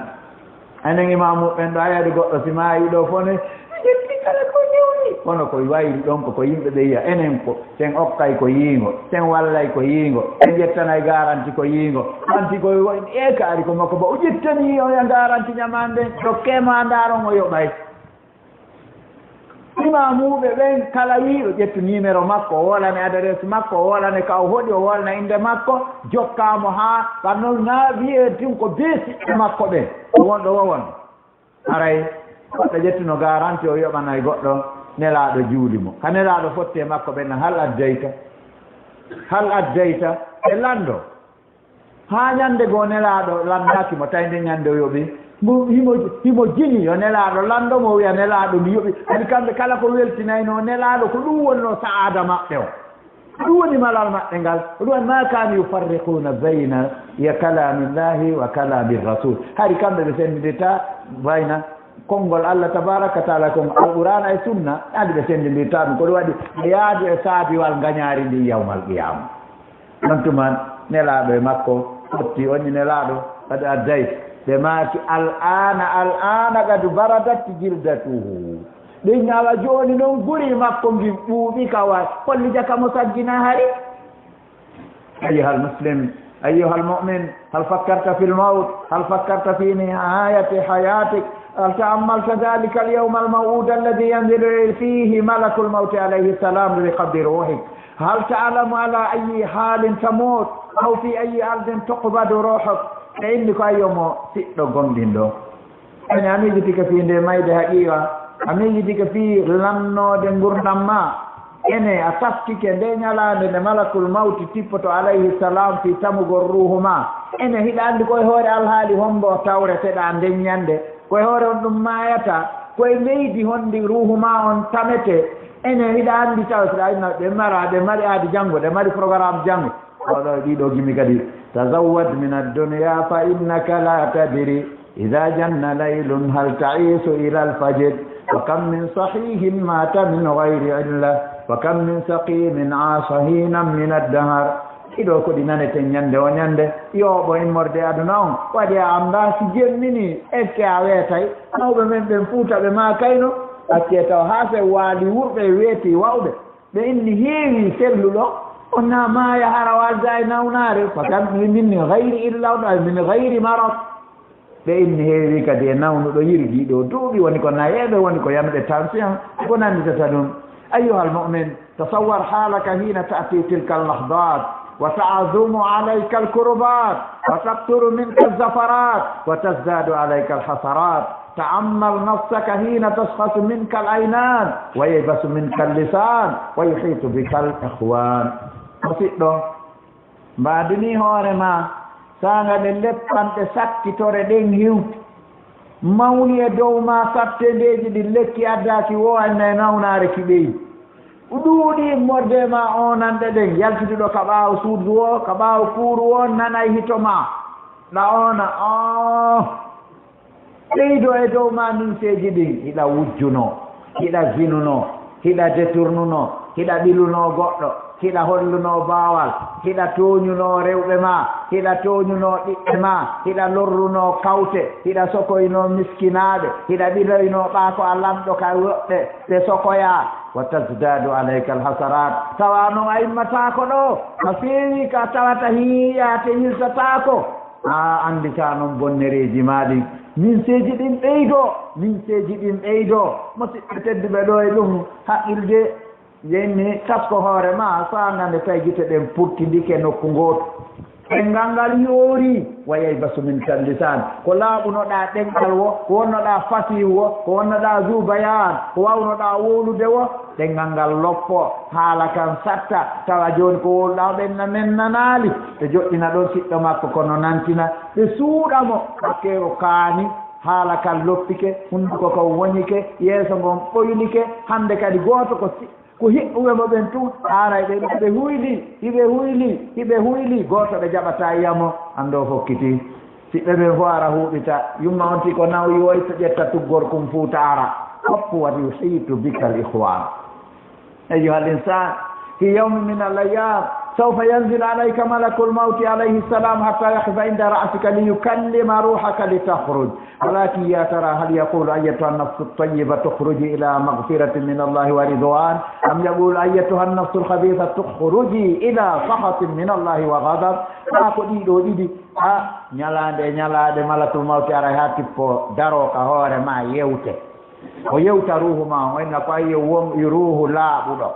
enen imaamu ɓen ɗo ayade goɗɗo si maayi ɗo fone, ƴetti kala ko ñewni. Kono ko wayri ɗon ko, ko yimɓe ɓe yiya. Enen ko, sen okkay ko yiingo, sen wallay ko yiingo, sen ƴettanay garanti ko yiingo. Anti ko e kaari ko makko ba o ƴettani o ya garanti ñamande, dokke ma ndaron o yoɓay. Imaamuuɓe ɓen kala wiiɗo ƴettu numéro makko, o wolane adresse makko, o wolane ka o hoɗi, o wolana innde makko, jokkaa mo haa ka non na wiyee tun ko bee siɓɓe makko ɓen. O wonɗo wo won. Haray goɗɗo ƴettuno garanti o yoɓanay goɗɗo Nelaaɗo juuli mo. Ka Nelaaɗo fotti e makko ɓen, hal addayta? Hal addayta? E lanndo. Haa ñande goo Nelaaɗo lanndaaki mo, tawi nde ñande o yoɓi. Mbo himo, himo jini yo Nelaaɗo lanndo mo, o wiya, Nelaaɗo, mi yoɓi. Kadi kamɓe kala ko weltinaynoo Nelaaɗo, ko ɗum wonnoo sa'aada maɓɓe o. Ko ɗum woni malal maɓɓe ngal. Ko ɗum woni, ma kaanu yufarriquuna bayna ya kalaamillaahi wa kalaami rasuul. Hari kamɓe ɓe senndindirta bayna konngol Allah tabaaraka wa taala, konngol Alqur'aana e Sunna, andi ɓe senndindirta ɗum. Ko ɗum waɗi ɓe yaadu e saabiwal ngañaari ndin yawmal qiyaama. On tuma Nelaaɗo e makko fotti, o wi, Nelaaɗo, qad addayt. Ɓe maaki, "Al'aana, al'aana qad baradat jildatuhu." Ɓe ñawa jooni noon guri makko ngin ɓuuɓi ka wa-, holli jaka mo saggina hari. أيها المسلم، أيها المؤمن، هل فكرت في الموت؟ هل فكرت في نهاية حياتك؟ هل تأملت ذلك اليوم الموعود الذي ينزل فيه ملك الموت عليه السلام لقبض روحك؟ هل تعلم على أي حال تموت أو في أي أرض تقبض روحك؟ Ɓe inni ko ayyo mo siɗɗo gomɗinɗo. Ene a miijitike fii nde mayde haqiiqa? A miijitike fii lannoode ngurndan maa? Ene a taskike nde ñalaande nde malakul mawti tippoto alayhi salam fii tamugol ruuhu maa? Ene hiɗa anndi ko e hoore alhaali hombo tawreteɗaa nden ñande? Ko e hoore honɗum maayataa? Ko e leydi honndi ruuhu maa on tametee? Ene hiɗa anndi taw si ɗa inna ɓe mara, ɓe mari aadi janngo, ɓe mari programme janngo. Oɗo ɗiɗo gimi kadi. تزود من الدنيا فإنك لا تدري إذا جن ليل هل تعيش إلى الفجر. وكم من صحيح مات من غير علة. وكم من سقيم عاش حينا من الدهر. Ɗiɗo ko ɗi naneten ñande o ñande. Yooɓo immorde aduna on. Waɗi a anndaa si jemminii, est-ce que a weetay? Mawɓe men ɓen Fuuta ɓe maakayno. Accee taw haa se waali wurɓe weeti wawɓe. Ɓe inni heewi selluɗo, on na maaya hara walda e nawnaare, fakat min, min gayri illa on, ay min gayri marad. Ɓe inni heewi kadi e nawnuɗo yirgiiɗo duuɓi, woni ko nayeeɓe, woni ko yamɓe tension, ko nannditata ɗum. أيها المؤمن، تصور حالك حين تأتي تلك اللحظات، وتعظم عليك الكربات، وتكثر منك الزفرات، وتزداد عليك الحسرات. تأمل نفسك حين تشخص منك العينان وييبس منك اللسان ويحيط بك الإخوان. Musiɗɗo, mbaadinii hoore maa, saanga nde leppanɗe sakkitore ɗen hewti, mawni e dow maa, sattendeeji ɗin lekki addaaki woo anna e nawnaare ki ɓeyi. Ɗuuɗi immorde e maa oonanɗe ɗen, yaltituɗo ka ɓaawo suudu woo, ka ɓaawo kuuru woo, nanay hito maa. Ɗa oona, oh. Ɓeydo e dow maa minseeji ɗin, hiɗa wujjunoo, hiɗa zinunoo, hiɗa deturnunoo, hiɗa ɓilunoo goɗɗo, hiɗa hollunoo baawal, hiɗa tooñunoo rewɓe maa, hiɗa tooñunoo ɓiɓɓe maa, hiɗa lorrunoo kawte, hiɗa sokoynoo miskinaaɓe, hiɗa ɓiloynoo ɓaako a lanɗo ka woɓɓe ɓe sokoyaa. وتزداد عليك الحسرات. Tawa non a immataako ɗoo, a feewii ka tawata hiiyaate yiltataako. A annditaa non bonnereeji maa ɗin. Minseeji ɗin ɓeydoo, minseeji ɗin ɓeydoo. Musiɗɓe tedduɓe ɗoo e ɗum haqqilde, yenni tasko hoore maa, saanga nde tawi gite ɗen purtindike nokku ngootu. Ɗenngal ngal yoorii, وييبس منك اللسان. Ko laaɓunoɗaa ɗenngal woo, ko wonnoɗaa fasiihu woo, ko wonnoɗaa zu bayaan, ko waawnoɗaa wowlude woo, ɗenngal ngal loppoo, haala kan satta, tawa jooni ko wowluɗaa o ɓen na men nanaali. Ɓe joɗɗina ɗon siɗɗo makko kono nantina, ɓe suuɗa mo, hakkee o kaani, haala kan loppike, hunnduko kon woñike, yeeso ngon ɓoylike, hannde kadi gooto ko si-, ko hiɓɓuɓe mo ɓen tun, haaray ɓe, hiɓe huylii, hiɓe huylii, hiɓe huylii, gooto ɓe jaɓataa yi'a mo, anndoo fokkitii. Siɓɓe ɓen fof ara huuɓita, yumma on ti ko nawyi woy to ƴetta tuggorkum Fuuta ara. Fop ويحيط بك الإخوان. أيها الإنسان، في يوم من الأيام سوف ينزل عليك ملك الموت عليه السلام حتى يقف عند رأسك ليكلم روحك لتخرج. ولكن يا ترى هل يقول: "أيتها النفس الطيبة، اخرجي إلى مغفرة من الله ورضوان"، أم يقول: "أيتها النفس الخبيثة، اخرجي إلى سخط من الله وغضب"؟ Haa ko ɗiɗo ɗiɗi, ha ñalaande e ñalaande malakul mawti ara ha tippo, daro ka hoore ma, yewte. O yewta ruuhu ma, o inna ko ayyo won ruuhu laaɓuɗo.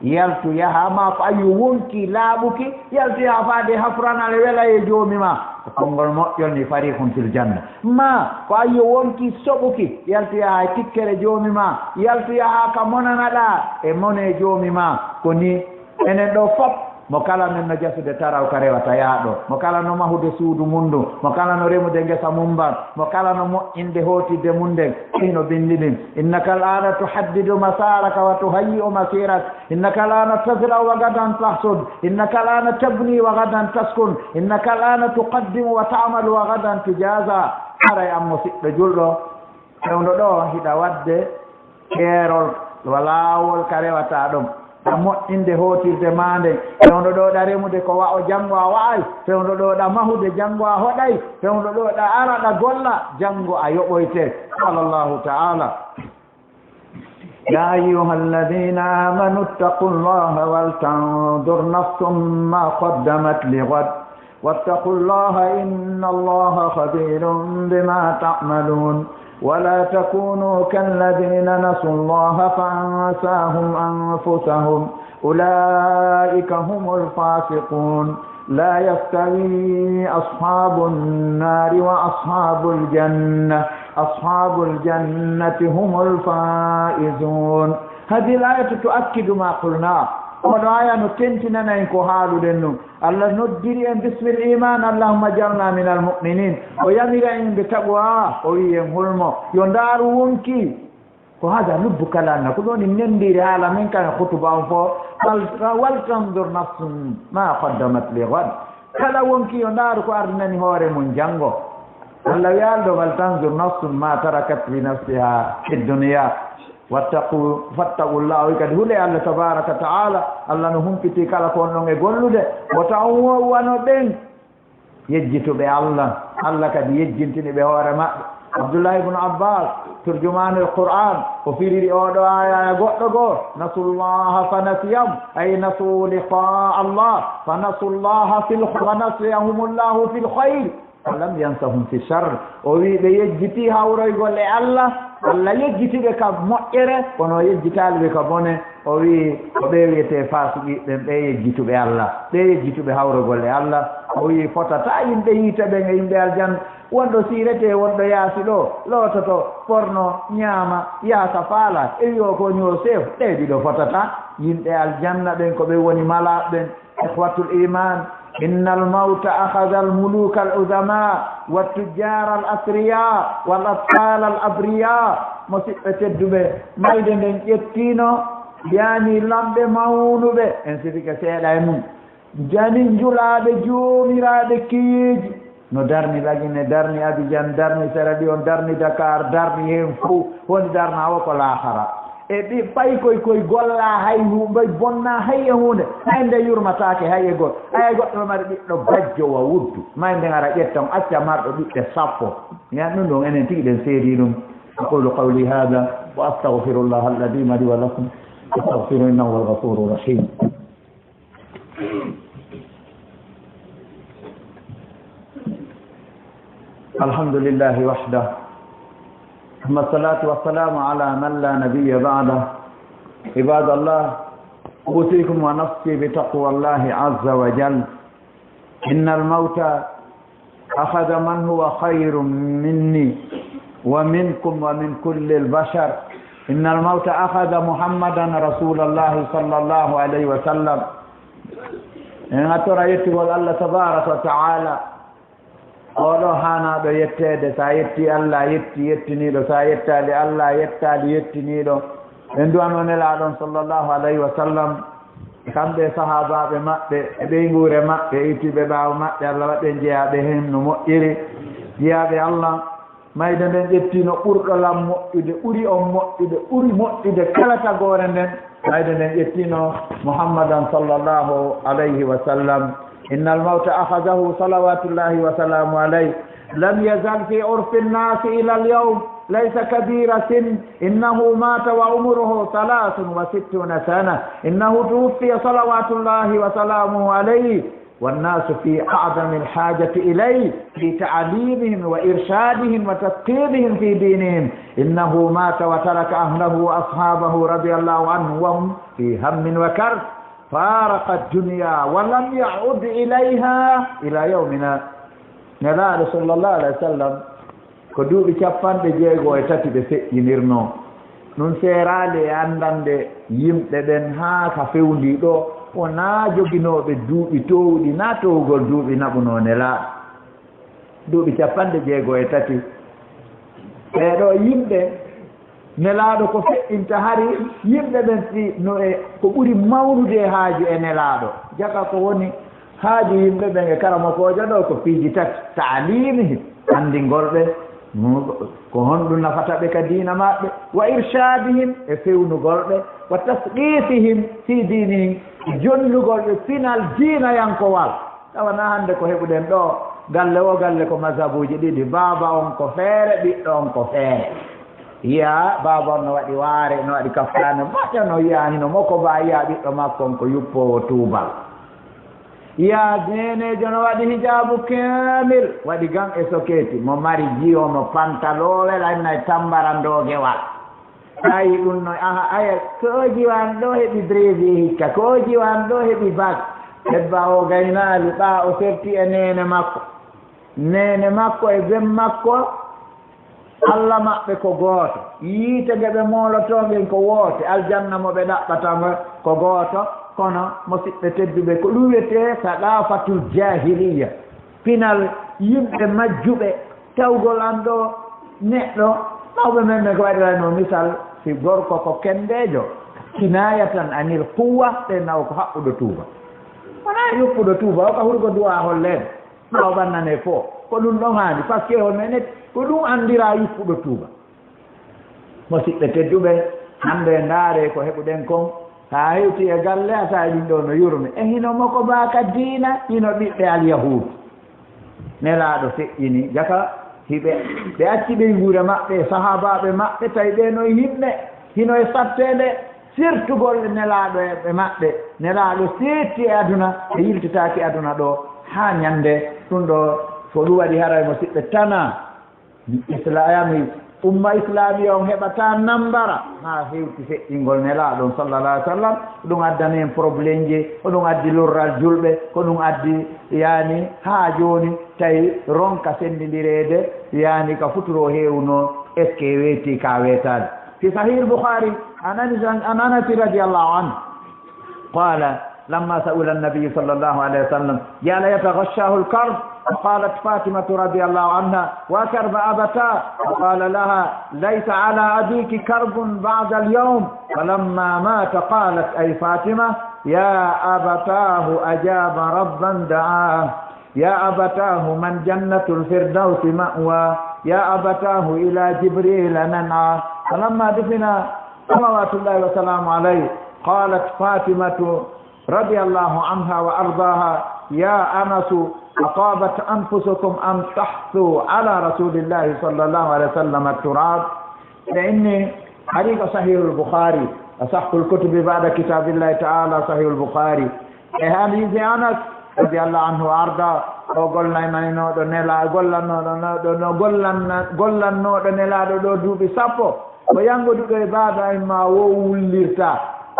Yaltu yaha, maa ko ayyo wonkii laaɓuki, yaltu yaha faade hafranal e wela e Joomi maa. Ko konngol moƴƴol ni, fariqun fil janna. Maa ko ayyo wonkii soɓuki, yaltu yaha e tikkere Joomi maa, yaltu yaha ka monanaɗaa e mone Joomi maa. Ko ni enen ɗo fop, mo kala men no jasude tarawka rewata yaaɗo, mo kala no mahude suudu mum ndun, mo kala no remude ngesa mum mban, mo kala no moƴƴinde hootidde mum nden, hino binndi ɗin. إنك الآن تحدد مسارك وتهيئ مسيرك. إنك الآن تزرع وغدا تحصد. إنك الآن تبني وغدا تسكن. إنك الآن تقدم وتعمل وغدا تجازى. Haray an mo siɗɗo julɗo, fewndo ɗo hiɗa waɗde keerol, wa laawol ka rewataa ɗon. ɗa moƴƴinde hootirde maa nden. Fewndo ɗo ɗa remude ko wa'o, janngo a wa'ay. Fewndo ɗo ɗa mahude, janngo a hoɗay. Fewndo ɗo ɗa ara ɗa golla, janngo a yoɓoyte. Qala Allahu ta'ala, يا أيها الذين آمنوا اتقوا الله ولتنظر نفس ما قدمت لغد واتقوا الله إن الله خبير بما تعملون ولا تكونوا كالذين نسوا الله فأنساهم أنفسهم أولئك هم الفاسقون لا يستوي أصحاب النار وأصحاب الجنة أصحاب الجنة هم الفائزون هذه الآية تؤكد ما قلناه. Oɗo aya no tentinana en ko haaluɗen nun. Allah noddiri en bismil iman, Allahumma jalna min al mu'minin. O yamira en ɓe taɓo, a o wi'i en holmo? Yo ndaaru wonki. Ko hada lubbu kalamna, ko ɗon en nendiri haala men kan e khutuba on fo. Wal tanzur nafsun ma qaddamat li ghad. Kala wonki yo ndaaru ko ardinani hoore mum janngo. Allah wi'al ɗo, wal tanzur nafsun ma tarakat li nafsiha fi dunya. Wattaqu, fattaqullah, o wi kadi hule Allah tabaraka ta'ala. Allah no humpiti kala ko on ɗon e gollude. Wota on wowwano ɓen yejjituɓe Allah. Allah kadi yejjintini ɓe hoore maɓɓe. Abdullah ibn Abbas, turjumaanul Qur'an, o firiri oɗo aya e goɗɗo goo, nasullaha fa nasiyahum, ay nasu liqa Allah, fa nasullaha fil, fa nasiyahumullahu fil khayr. Falam yansahum fi sharr. O wi ɓe yejjiti hawroygol e Allah, Allah yejjiti ɓe ka moƴƴere, kono o yejjitaali ɓe ka bone. O wi ko ɓe wiyetee faasiqiiɓe ɓen, ɓe yejjituɓe Allah, ɓe yejjituɓe hawrogol e Allah. O wi fotata yimɓe yiite ɓen e yimɓe aljanna. Wonɗo siiretee, wonɗo yaasi ɗo, loototo, ɓorno, ñaama, yaha ka faala, e wi'o ko ñoo seef, ɓe ɗiɗo fotata. Yimɓe aljanna ɓen ko ɓe woni malaaɓe ɓen. Ikhwatul iman, innal mawta akhadha al muluka al udama wa tujjara al athriya wal atfala al abriya. Musiɓɓe tedduɓe, mayde nden ƴettino, yani lamɓe mawnuɓe, en sifike seeɗa e mum, jani njulaaɓe joomiraaɓe kiyeeji. No darni Lagine, darni Abidjan, darni Sierra Leone, darni Dakar, darni heen fof. Woni darnaawo ko laakara. E ɗi paykoy koy gollaa hay hu-, mbay bonnaa hay e huunde. Hay nde yurmataake hay e goɗɗo. Hay goɗɗo no mari ɓiɗɗo bajjo wa wuddu. May nden ara ƴetta on acca marɗo ɓiɓɓe sappo. Yan ɗum ɗon enen tigi ɗen seedii ɗum. أقول قولي هذا وأستغفر الله العظيم لي ولكم فاستغفروه إنه هو الغفور الرحيم. الحمد لله وحده، ثم الصلاة والسلام على من لا نبي بعده. عباد الله، أوصيكم ونفسي بتقوى الله عز وجل. إن الموت أخذ من هو خير مني ومنكم ومن كل البشر. إن الموت أخذ محمدا رسول الله صلى الله عليه وسلم. En attora yettugol Allah tabaraka wa ta'ala. Oɗo haanaaɗo yetteede, sa yetti Allah, yetti yettiniiɗo, sa yettaali Allah, yettaali yettiniiɗo. En du'ano Nelaaɗo on sallallahu alayhi wa sallam, kamɓe e sahaabaaɓe maɓɓe, e ɓeynguure maɓɓe, e ittiiɓe ɓaawo maɓɓe, Allah waɗ en jeyaaɓe heen no moƴƴiri. Jeyaaɓe Allah, mayde nden ƴettino ɓurɗo lan moƴƴude, ɓuri on moƴƴude, ɓuri moƴƴude kala tagoore nden, mayde nden ƴettino Muhammadan sallallahu alayhi wa sallam. إن الموت أخذه صلوات الله وسلامه عليه، لم يزل في عرف الناس إلى اليوم، ليس كبير سن، إنه مات وعمره ثلاث وستون سنة، إنه توفي صلوات الله وسلامه عليه والناس في أعظم الحاجة إليه في تعليمهم وإرشادهم وتثقيفهم في دينهم. إنه مات وترك أهله وأصحابه رضي الله عنه وهم في هم وكرب. فارق الدنيا ولم يعد إليها إلى يومنا. Nelaaɗo sallallahu alayhi wa sallam, ko duuɓi cappanɗe jeego e tati ɓe feƴƴinirnoo. Ɗum seeraali e anndande yimɓe ɓen haa ka fewndii ɗoo, wonaa joginooɓe duuɓi toowɗi, naa toowugol duuɓi naɓunoo Nelaaɗo. Duuɓi cappanɗe jeego e tati. Ɓee ɗoo yimɓe, Nelaaɗo ko feƴƴinta hari yimɓe ɓen, si no e ko ɓuri mawnude e haaju e Nelaaɗo. Jaka ko woni haaju yimɓe ɓen e karamokoojo ɗoo ko piiji tati, taalimihim, anndingol ɓe, ko honɗum nafata ɓe ka diina maɓɓe, wa irshadihim, e fewnugol ɓe, Wa tasqifihim fi dinihim, jonnugol ɓe pinal diinayankowal. Tawa na hannde ko heɓuɗen ɗo, galle o galle ko mazhabuuji ɗiɗi, baaba on ko feere, ɓiɗɗo on ko feere. Yiya baaba on no waɗi waare, no waɗi kaftaane moƴƴo, no yiya hino moko ba, yiya ɓiɗɗo makko on ko yuppoowo tuubal. Yiya neeneejo no waɗi hijaabu kaamil, waɗi gan e sokeeti, mo mari jiyo, mo pantalowel, annay tambara ndoogewal. Tawi ɗum no, aha, aya, ko o jiwan ɗo heɓi brevi hikka, ko o jiwan ɗo heɓi bak. Debba o gaynaali, ɓa o serti e neene makko. Neene makko e ben makko, Allah maɓɓe ko gooto. Yiite nge ɓe moolotoo ngen ko woote. Aljanna mo ɓe ɗaɓɓata ngo ko gooto. Kono, musiɓɓe tedduɓe, ko ɗum wiyetee saqafatul jahiliya. Pinal yimɓe majjuɓe. Tawgol an ɗo neɗɗo, mawɓe men ɓe ko waɗirayno misal, si gorko ko kendeejo, kinaya tan anil quwwa, ɓe naw ko haɓɓuɗo tuuba. Wonaa yuppuɗo tuuba, o ka hurgo duwa holleede, ma o ɓannane fo. Ko ɗum ɗon haani, parce que on men ko ɗum anndira yuppuɗo tuuba. Musiɓɓe tedduɓe, hannde ndaare ko heɓuɗen kon, haa hewti e galle, a tawi ɗum ɗo no yurmi. E hino moko ba ka diina, hino ɓiɓɓe Alyahuud. Nelaaɗo feƴƴini, jaka hiɓe, ɓe acci ɓeynguure maɓɓe, e sahaabaaɓe maɓɓe, tawi ɓe no e yimɓe, hino e satteende, sirtugol e Nelaaɗo e ɓe maɓɓe. Nelaaɗo seetti e aduna, ɓe yiltitaaki aduna ɗo, haa ñande ɗum ɗo, ko ɗum waɗi haray musiɓɓe tana. Islami, umma islamiya on heɓata nambara haa hewti feƴƴingol Nelaaɗo on sallallahu alaihi wasallam. Ko ɗum addani en problème ji, ko ɗum addi lorral julɓe, ko ɗum addi, yani, haa jooni tawi ronka senndindireede, yani, ka futuro heewno, est-ce que weeti ka weetaani. Fi Sahih al-Bukhari, an Anas, an Anas radiyallahu anhu, قال: لما سئل النبي صلى الله عليه وسلم جعل يتغشاه الكرب، فقالت فاطمة رضي الله عنها: وكرب أبتاه، فقال لها: ليس على أبيك كرب بعد اليوم. فلما مات قالت، أي فاطمة: يا أبتاه أجاب ربا دعاه، يا أبتاه من جنة الفردوس مأواه، يا أبتاه إلى جبريل ننعاه. فلما دفن صلوات الله وسلامه عليه، قالت فاطمة رضي الله عنها وأرضاها: يا أنس، أطابت أنفسكم أن تحثوا على رسول الله صلى الله عليه وسلم التراب؟ فإني، حديث صحيح البخاري، أصح الكتب بعد كتاب الله تعالى صحيح البخاري. E hadiisi Anas radiyallahu anhu wa arda, o gollanaynoɗo nela-, gollannoɗo no, ɗo, no gollanna-, gollannooɗo Nelaaɗo ɗo duuɓi sappo, ko yanngoduɗo e baaba en ma wo wullirta.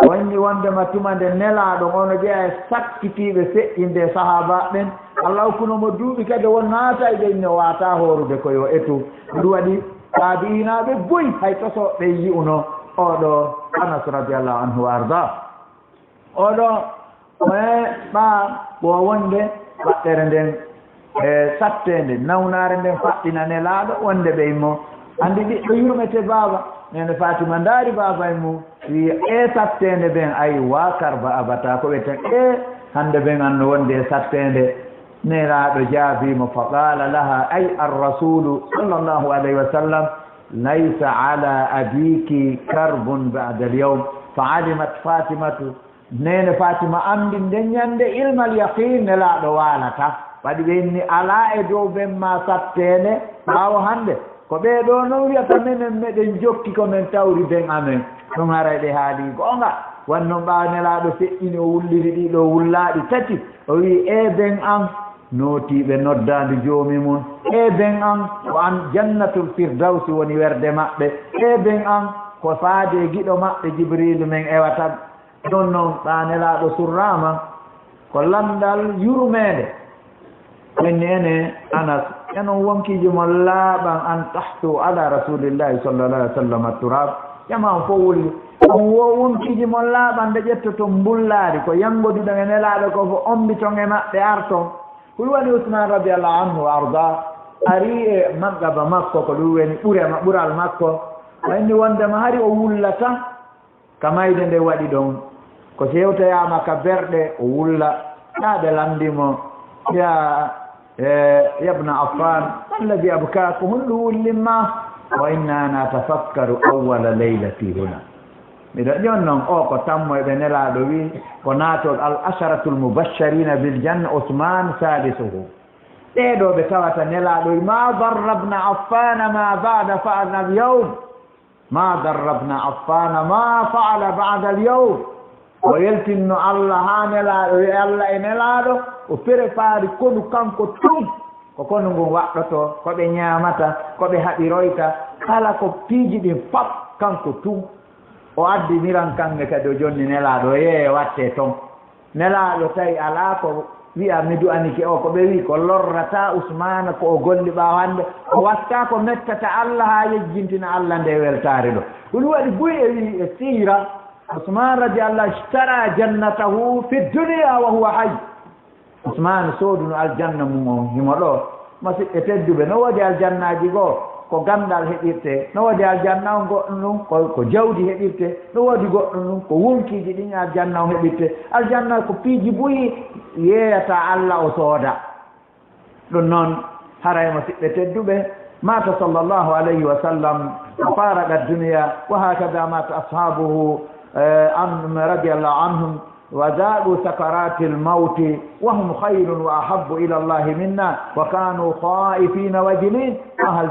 O inni wondema tuma nde Nelaaɗo on no jeyaa e sakkitiiɓe feƴƴinde e sahaaba ɓen, Allah okkuno mo duuɓi kadi won naata e ɓe inni o waata hoorude ko yo etu. Ɗum waɗi taabi'inaaɓe buy hay toso ɓe yi'uno oɗo Anas radiyallahu anhu wa arda. Oɗo, e ɓa, wo wonde waɗɗere nden, e satteende, nawnaare nden faɗɗina Nelaaɗo, wonde ɓe immo. Anndi ɓiɗɗo yurmete baaba, neene Faatima ndaari baaba e mum, wi, "E satteende ben, ay, wa karba abata, ko ɓe tan, e hannde ben an no wonde e satteende." Nelaaɗo jaabii mo, fa qaala laha, ay ar-rasuulu sallallahu alayhi wa sallam, "Laysa ala abiki karbun ba'da al-yawm." Fa alimat Fatimatu, neene Fatima anndi nden ñande ilmal yaqiin Nelaaɗo waalata. Waɗi ɓe inni alaa e dow ben ma satteende ɓaawo hannde. Ko ɓee ɗoo non wiyata menen meɗen jokki ko men tawri ben amen. Ɗum haray ɓe haali goonga. Wan non ɓaawo Nelaaɗo feƴƴini o wulliri ɗii ɗoo wullaaɗi tati. O wi'i, "Ee ben an, nootiiɓe noddaandu Joomi mun. Ee ben an, ko an Jannatul Firdawsi woni werde maɓɓe. Ee ben an, ko faade e giɗo maɓɓe Jibriilu men ewata." Ɗon non, ɓaa Nelaaɗo surraama, ko lanndal yurmeende. Min ene Anas, enon wonkiiji mon laaɓan an tahsu ala Rasulillahi sallallahu alaihi wasallam turab. Jama on fof wulli. On wo wonkiiji mon laaɓan nde ƴettoton mbullaari, ko yanngoduɗon e Nelaaɗo ko fof, ombiton e maɓɓe arton. Ko ɗum waɗi Usman radiyallahu anhu wa arda ari e maggaba makko, ko ɗum woni ɓure ma-, ɓural makko. O inni wondema hari o wullata ka mayde nde waɗi ɗon. Ko si hewtoyaama ka berɗe, o wulla. Haa ɓe lanndi mo, "Ya, eh, yabna Affan, ma alladhi abka? Ko honɗum wullimma?" "Wa inna natafakkaru awwala laylati huna." Miɗo ƴon non, o ko tammo e ɓe Nelaaɗo wi'i ko naatol al asharatul mubashsharina bil janna, Usman salisuhu. Ɓee ɗoo ɓe tawata Nelaaɗo wi'i, "Ma darra ibna Affana ma ba'da fa'ala al yawm." Ma darra ibna Affana ma fa'ala ba'da al yawm. O yaltinno Allah haa Nelaaɗo, wi'i Allah e Nelaaɗo, o prépare konu kanko tun. Ko konu ngun waɗɗotoo, ko ɓe ñaamata, ko ɓe haɓiroyta, kala ko piiji ɗin fop kanko tun. O addiniran kamɓe kadi, o jonni Nelaaɗo, yeeye wattee ton. Nelaaɗo tawi alaa ko wi'a, "Mi du'anike o." Ko ɓe wi'i ko lorrata Usmaana ko o golli ɓaawo hannde, o watta ko mettata Allah haa yejjintina Allah nde weltaare ɗo. Ɗum waɗi buy e wi'i e siira, Usmaan radiyallahu ishtara jannatahu fi dunya wa huwa hayy. Usmaan sooduno aljanna mum on himo ɗo. Masiɓɓe tedduɓe, no woodi aljannaaji goo ko ganndal heɓirtee, no woodi aljanna on goɗɗum ɗum ko, ko jawdi heɓirtee, no woodi goɗɗum ɗum ko wonkiiji ɗin aljanna on heɓirtee. Aljanna ko piiji buy yeeyata Allah o sooda. Ɗum noon, haray masiɓɓe tedduɓe, maata sallallahu alayhi wa sallam, wa faraqa dunya, wa hakada maata ashabuhu, eh, an, radiyallahu anhum, wa zaqu sakaratil mawti, wa hum khayrun wa ahabbu ila Allahi minna, wa kanu khaifina wajilin, fa hal,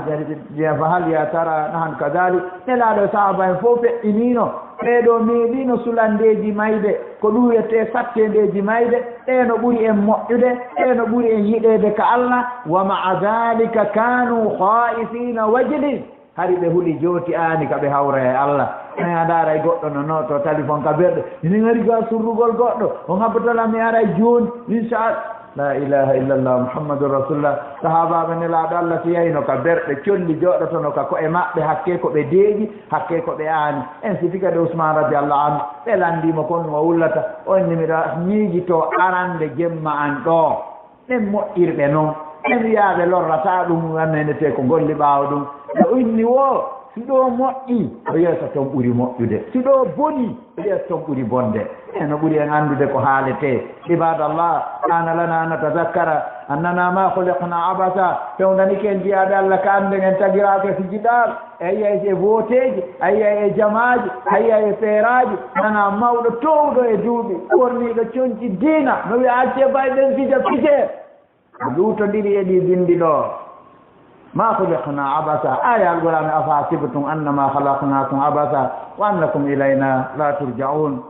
fa hal ya tara nahnu kadhalik? Nelaaɗo e sahaaba en fof feɗɗiniino, ɓee ɗoo meeɗiino sulandeeji mayde, ko ɗum wiyetee satteendeeji mayde, ɓee no ɓuri en moƴƴude, ɓee no ɓuri en yiɗeede ka Allah, wa ma'a dhalika kanu khaifina wajilin. Hari ɓe huli jooti aani ka ɓe hawra e Allah. Enen a ndaara e goɗɗo no nooto talifon ka berɗe. Enen ari ga surrugol goɗɗo. On habboto lan mi aray jooni. Inchallah. La ilaha illallah Muhammadur Rasulullah. Sahaabaaɓe Nelaaɗo Allah si yahino ka berɗe colli jooɗotono ka ko'e maɓɓe hakkee ko ɓe deeƴi, hakkee ko ɓe aani. En si fika de Usmaan radiyallahu anhu. Ɓe lanndii mo kon no o wullata. O inni miɗo miijitoo arande jemma an ɗoo. Ɓen moƴƴirɓe non, ɓen wiyaaɓe lorrataa ɗum, wannenetee ko golli ɓaawo ɗum. O inni wo, si ɗoo moƴƴi, o yeeso ton ɓuri moƴƴude. Si ɗoo boni, o yeeso ton ɓuri bonde. E no ɓuri en anndude ko haaletee. Ibadallah, kana lana an natazakkara annana ma khuliqna abasa. Fewndanike en jiyaaɓe Allah ka annden en tagiraaka e fijidal. A yi'ay e vooteeji, a yi'ay e jamaaji, a yi'ay e feeraaji, nana mawɗo toowɗo e duuɓi, ɓorniiɗo conci diina, no wi'a, "Accee bay ɓen fija fijee." O luutondiri e ɗii binndi ɗoo. "Ma khuliqna abasa." Aaya Alqur'aana, "Afa hasibtum annama khalaqnakum abasa wa annakum ilayna la turja'un."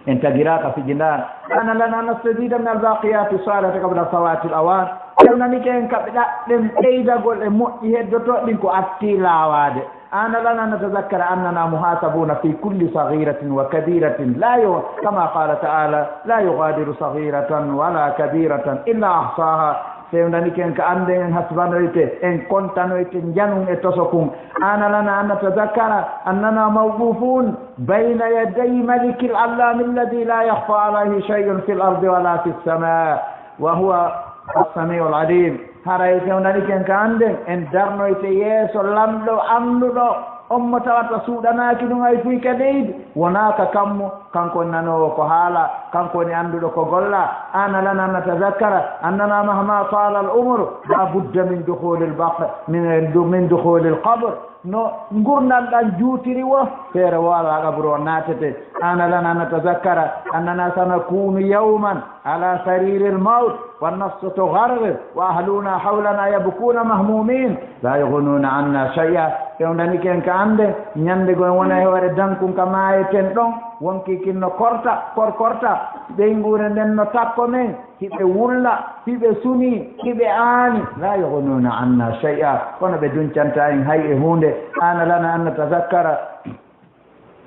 En tagiraaka fijindaar. Kana lana an nastazida min albaqiyati salihati qabla fawati al-awan. Fewndanike en ka ɓe ɗaɓɓen ɓeydagol e moƴƴi heddotooɗi ɗin ko artii laawaade. Kana lana an natazakkara annana muhasabuna fi kulli saghiratin wa kabiratin. La yu-, kama qala ta'ala, "La yughadiru saghiratan wala kabiratan illa ahsaha." Fewndanike en ka annden en hasbanoyte, en kontanoyte njanun e tosokun. Kana lana an natazakkara annana mawqufun bayna yaday malikil allami alladhi la yakhfa alayhi shay'un fil ardi wala fis sama, wa huwa as-sami'ul alim. Haray fewndanike en ka annden en darnoyte yeeso Lanɗo annduɗo, on mo tawata suuɗanaaki ɗum hay fuy ka leydi, wonaa ka kammu. Kanko woni nanoowo ko haala, kanko woni annduɗo ko golla. Kana lana an natazakkara annana mahma tala al umru la budda min dukhulil baq-, min, min dukhulil qabr. No ngurndan ɗan juutiri wo, feere wo alaa qabru o naatete. Kana lana an natazakkara annana sanakunu yawman ala sariril mawt, wan nafsu tugharghir, wa ahluna hawlana yabkuna mahmumin, la yughnuna anna shay'a. Fewndanike en ka annden, ñande goo en wona e hoore dankun ka maayeten ɗon, wonkii kin no korta, korkorta, ɓeynguure nden no takko men, hiɓe wulla, hiɓe suni, hiɓe aani, la yughnuna anna shay'a, kono ɓe duncantaa en hay e huunde. Kana lana an natazakkara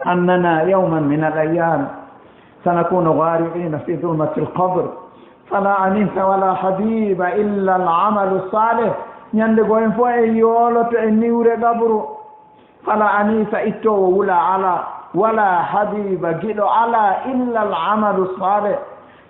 annana yawman min al ayyam sanakunu ghariqina fi dhulmati al qabr, fala anisa wala habiba illa al amalu salih. Ñande goo en fof en yooloto e niwre qabru. Fala anisa, ittoowo wula alaa, wala habiba, giɗo alaa, illa al amalu salih.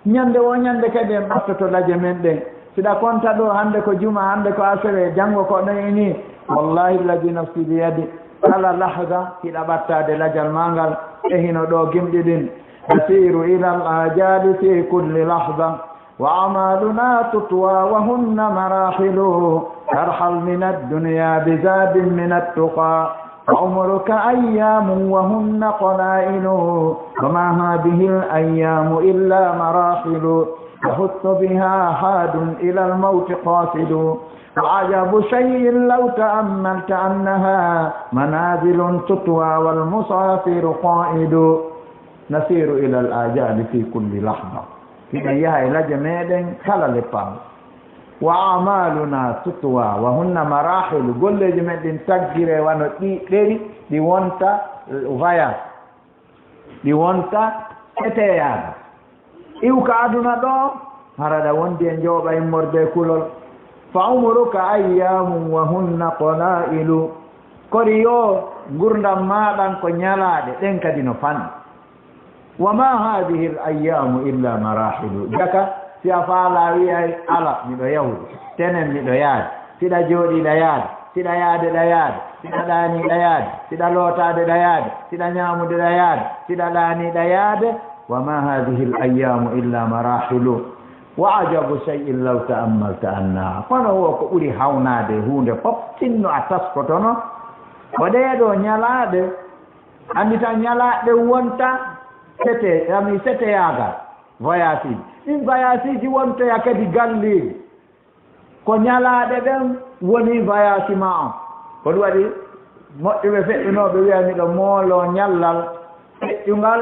Ñande woo ñande kadi en ɓattoto laje men ɗen. Siɗa konta ɗoo, hannde ko juma, hannde ko asewe, janngo ko ɗon e nii. Wallahi alladhi nafsi biyadi, kala lahza hiɗa ɓattaade lajal maa ngal, e hino ɗoo gimɗi ɗin. Tasiru ila al ajali fi kulli lahza. وأعمالنا تطوى وهن مراحل. ترحل من الدنيا بزاد من التقى. وعمرك أيام وهن قلائل، وما هذه الأيام إلا مراحل، تحث بها حاد إلى الموت قاصد. وعجب شيء لو تأملت أنها منازل تطوى والمسافر قائد. نسير إلى الآجال في كل لحظة. Hiɗen yaha e laje meɗen kala leppaango. Wa amaluna tutwa wa hunna marahilu. Golleeji men ɗin taggire wano ɗi ɗeri, ɗi wonta, eh, voyage. Ɗi wonta seteyaaga. Iwka aduna ɗo, hara ɗa wondi e njooɓa immorde e kulol. Fa umuruka ayyamun wa hunna qala'ilu. Kori yo ngurdam maaɗan ko ñalaaɗe, ɗen kadi no fanɗi. Wa ma hadhihi al ayyamu illa marahilu. Jaka, si a faalaa wi'ay, ala, miɗo yahude, tenen miɗo yaade, siɗa jooɗii ɗa yaade, siɗa yaade ɗa yaade, siɗa ɗaanii ɗa yaade, siɗa lootaade ɗa yaade, siɗa ñaamude ɗa yaade, siɗa ɗaanii ɗa yaade. Wa ma hadhihi al ayyamu illa marahilu. Wa ajabu shay'in law ta'ammalta annaha. Kono wo ko ɓuri hawnaade e huunde fof, sinno a taskotono ko ɗee ɗoo ñalaaɗe, anndi tan ñalaaɗe wonta sete, ami seteyaagal, voyage uji. Ɗin voyage uji wontoya kadi galleeji. Ko ñalaaɗe ɗen woni voyage ma on. Ko ɗum waɗi moƴƴuɓe feƴƴunooɓe wi'a miɗo mooloo ñallal feƴƴungal,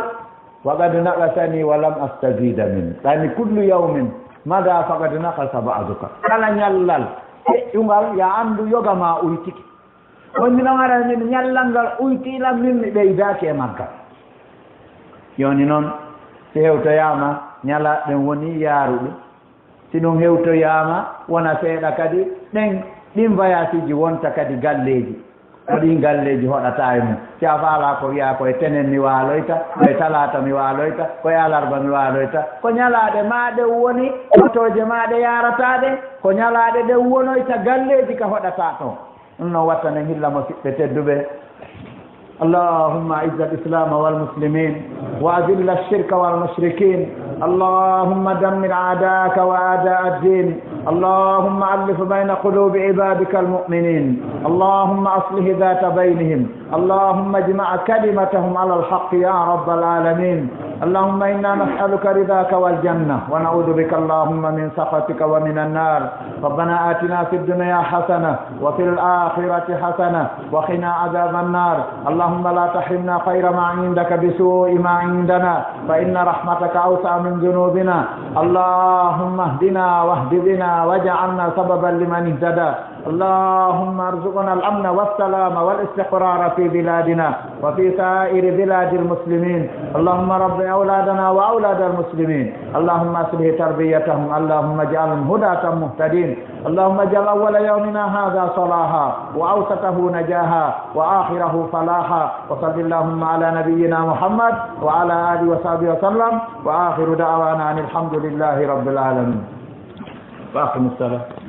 wa qad naqasani wa lam astazida min. Ɗani kullu yawmin mada faqad naqasa ba'duka. Kala ñallal feƴƴungal, ya anndu yoga ma uytike. Woni non ara min ñallal ngal uyti lan, min mi ɓeydaaki e maggal. Jooni noon, si hewtoyaama, ñalaaɗe ɗen woni yaaruɗe. Si ɗum hewtoyaama, wona seeɗa kadi, ɗen, ɗin voyage uji wonta kadi galleeji. Ko ɗin galleeji hoɗata e mum. Si a faalaa ko wi'aa ko e tenen mi waaloyta, ko e talaata mi waaloyta, ko e alarba mi waaloyta. Ko ñalaaɗe maa ɗe woni, otooje maa ɗe yaarataa ɗen, ko ñalaaɗe ɗe wonoyta galleeji ka hoɗataa ɗon. Ɗum noon watta nen hilla musiɓɓe tedduɓe. اللهم أعز الإسلام والمسلمين وأذل الشرك والمشركين. اللهم دمر أعداءك وأعداء الدين. اللهم ألف بين قلوب عبادك المؤمنين. اللهم أصلح ذات بينهم. اللهم اجمع كلمتهم على الحق يا رب العالمين. اللهم إنا نسألك رضاك والجنة ونعوذ بك اللهم من سخطك ومن النار. ربنا آتنا في الدنيا حسنة وفي الآخرة حسنة وقنا عذاب النار. اللهم لا تحرمنا خير ما عندك بسوء ما عندنا، فإن رحمتك أوسع من ذنوبنا. اللهم اهدنا واهد بنا واجعلنا سببا لمن اهتدى. اللهم ارزقنا الأمن والسلام والاستقرار في بلادنا وفي سائر بلاد المسلمين. اللهم رب أولادنا وأولاد المسلمين. اللهم أصلح تربيتهم. اللهم اجعلهم هداة مهتدين. اللهم اجعل أول يومنا هذا صلاحا وأوسطه نجاحا وآخره فلاحا. وصل اللهم على نبينا محمد وعلى آله وصحبه وسلم. وآخر دعوانا أن الحمد لله رب العالمين. وأقم الصلاة.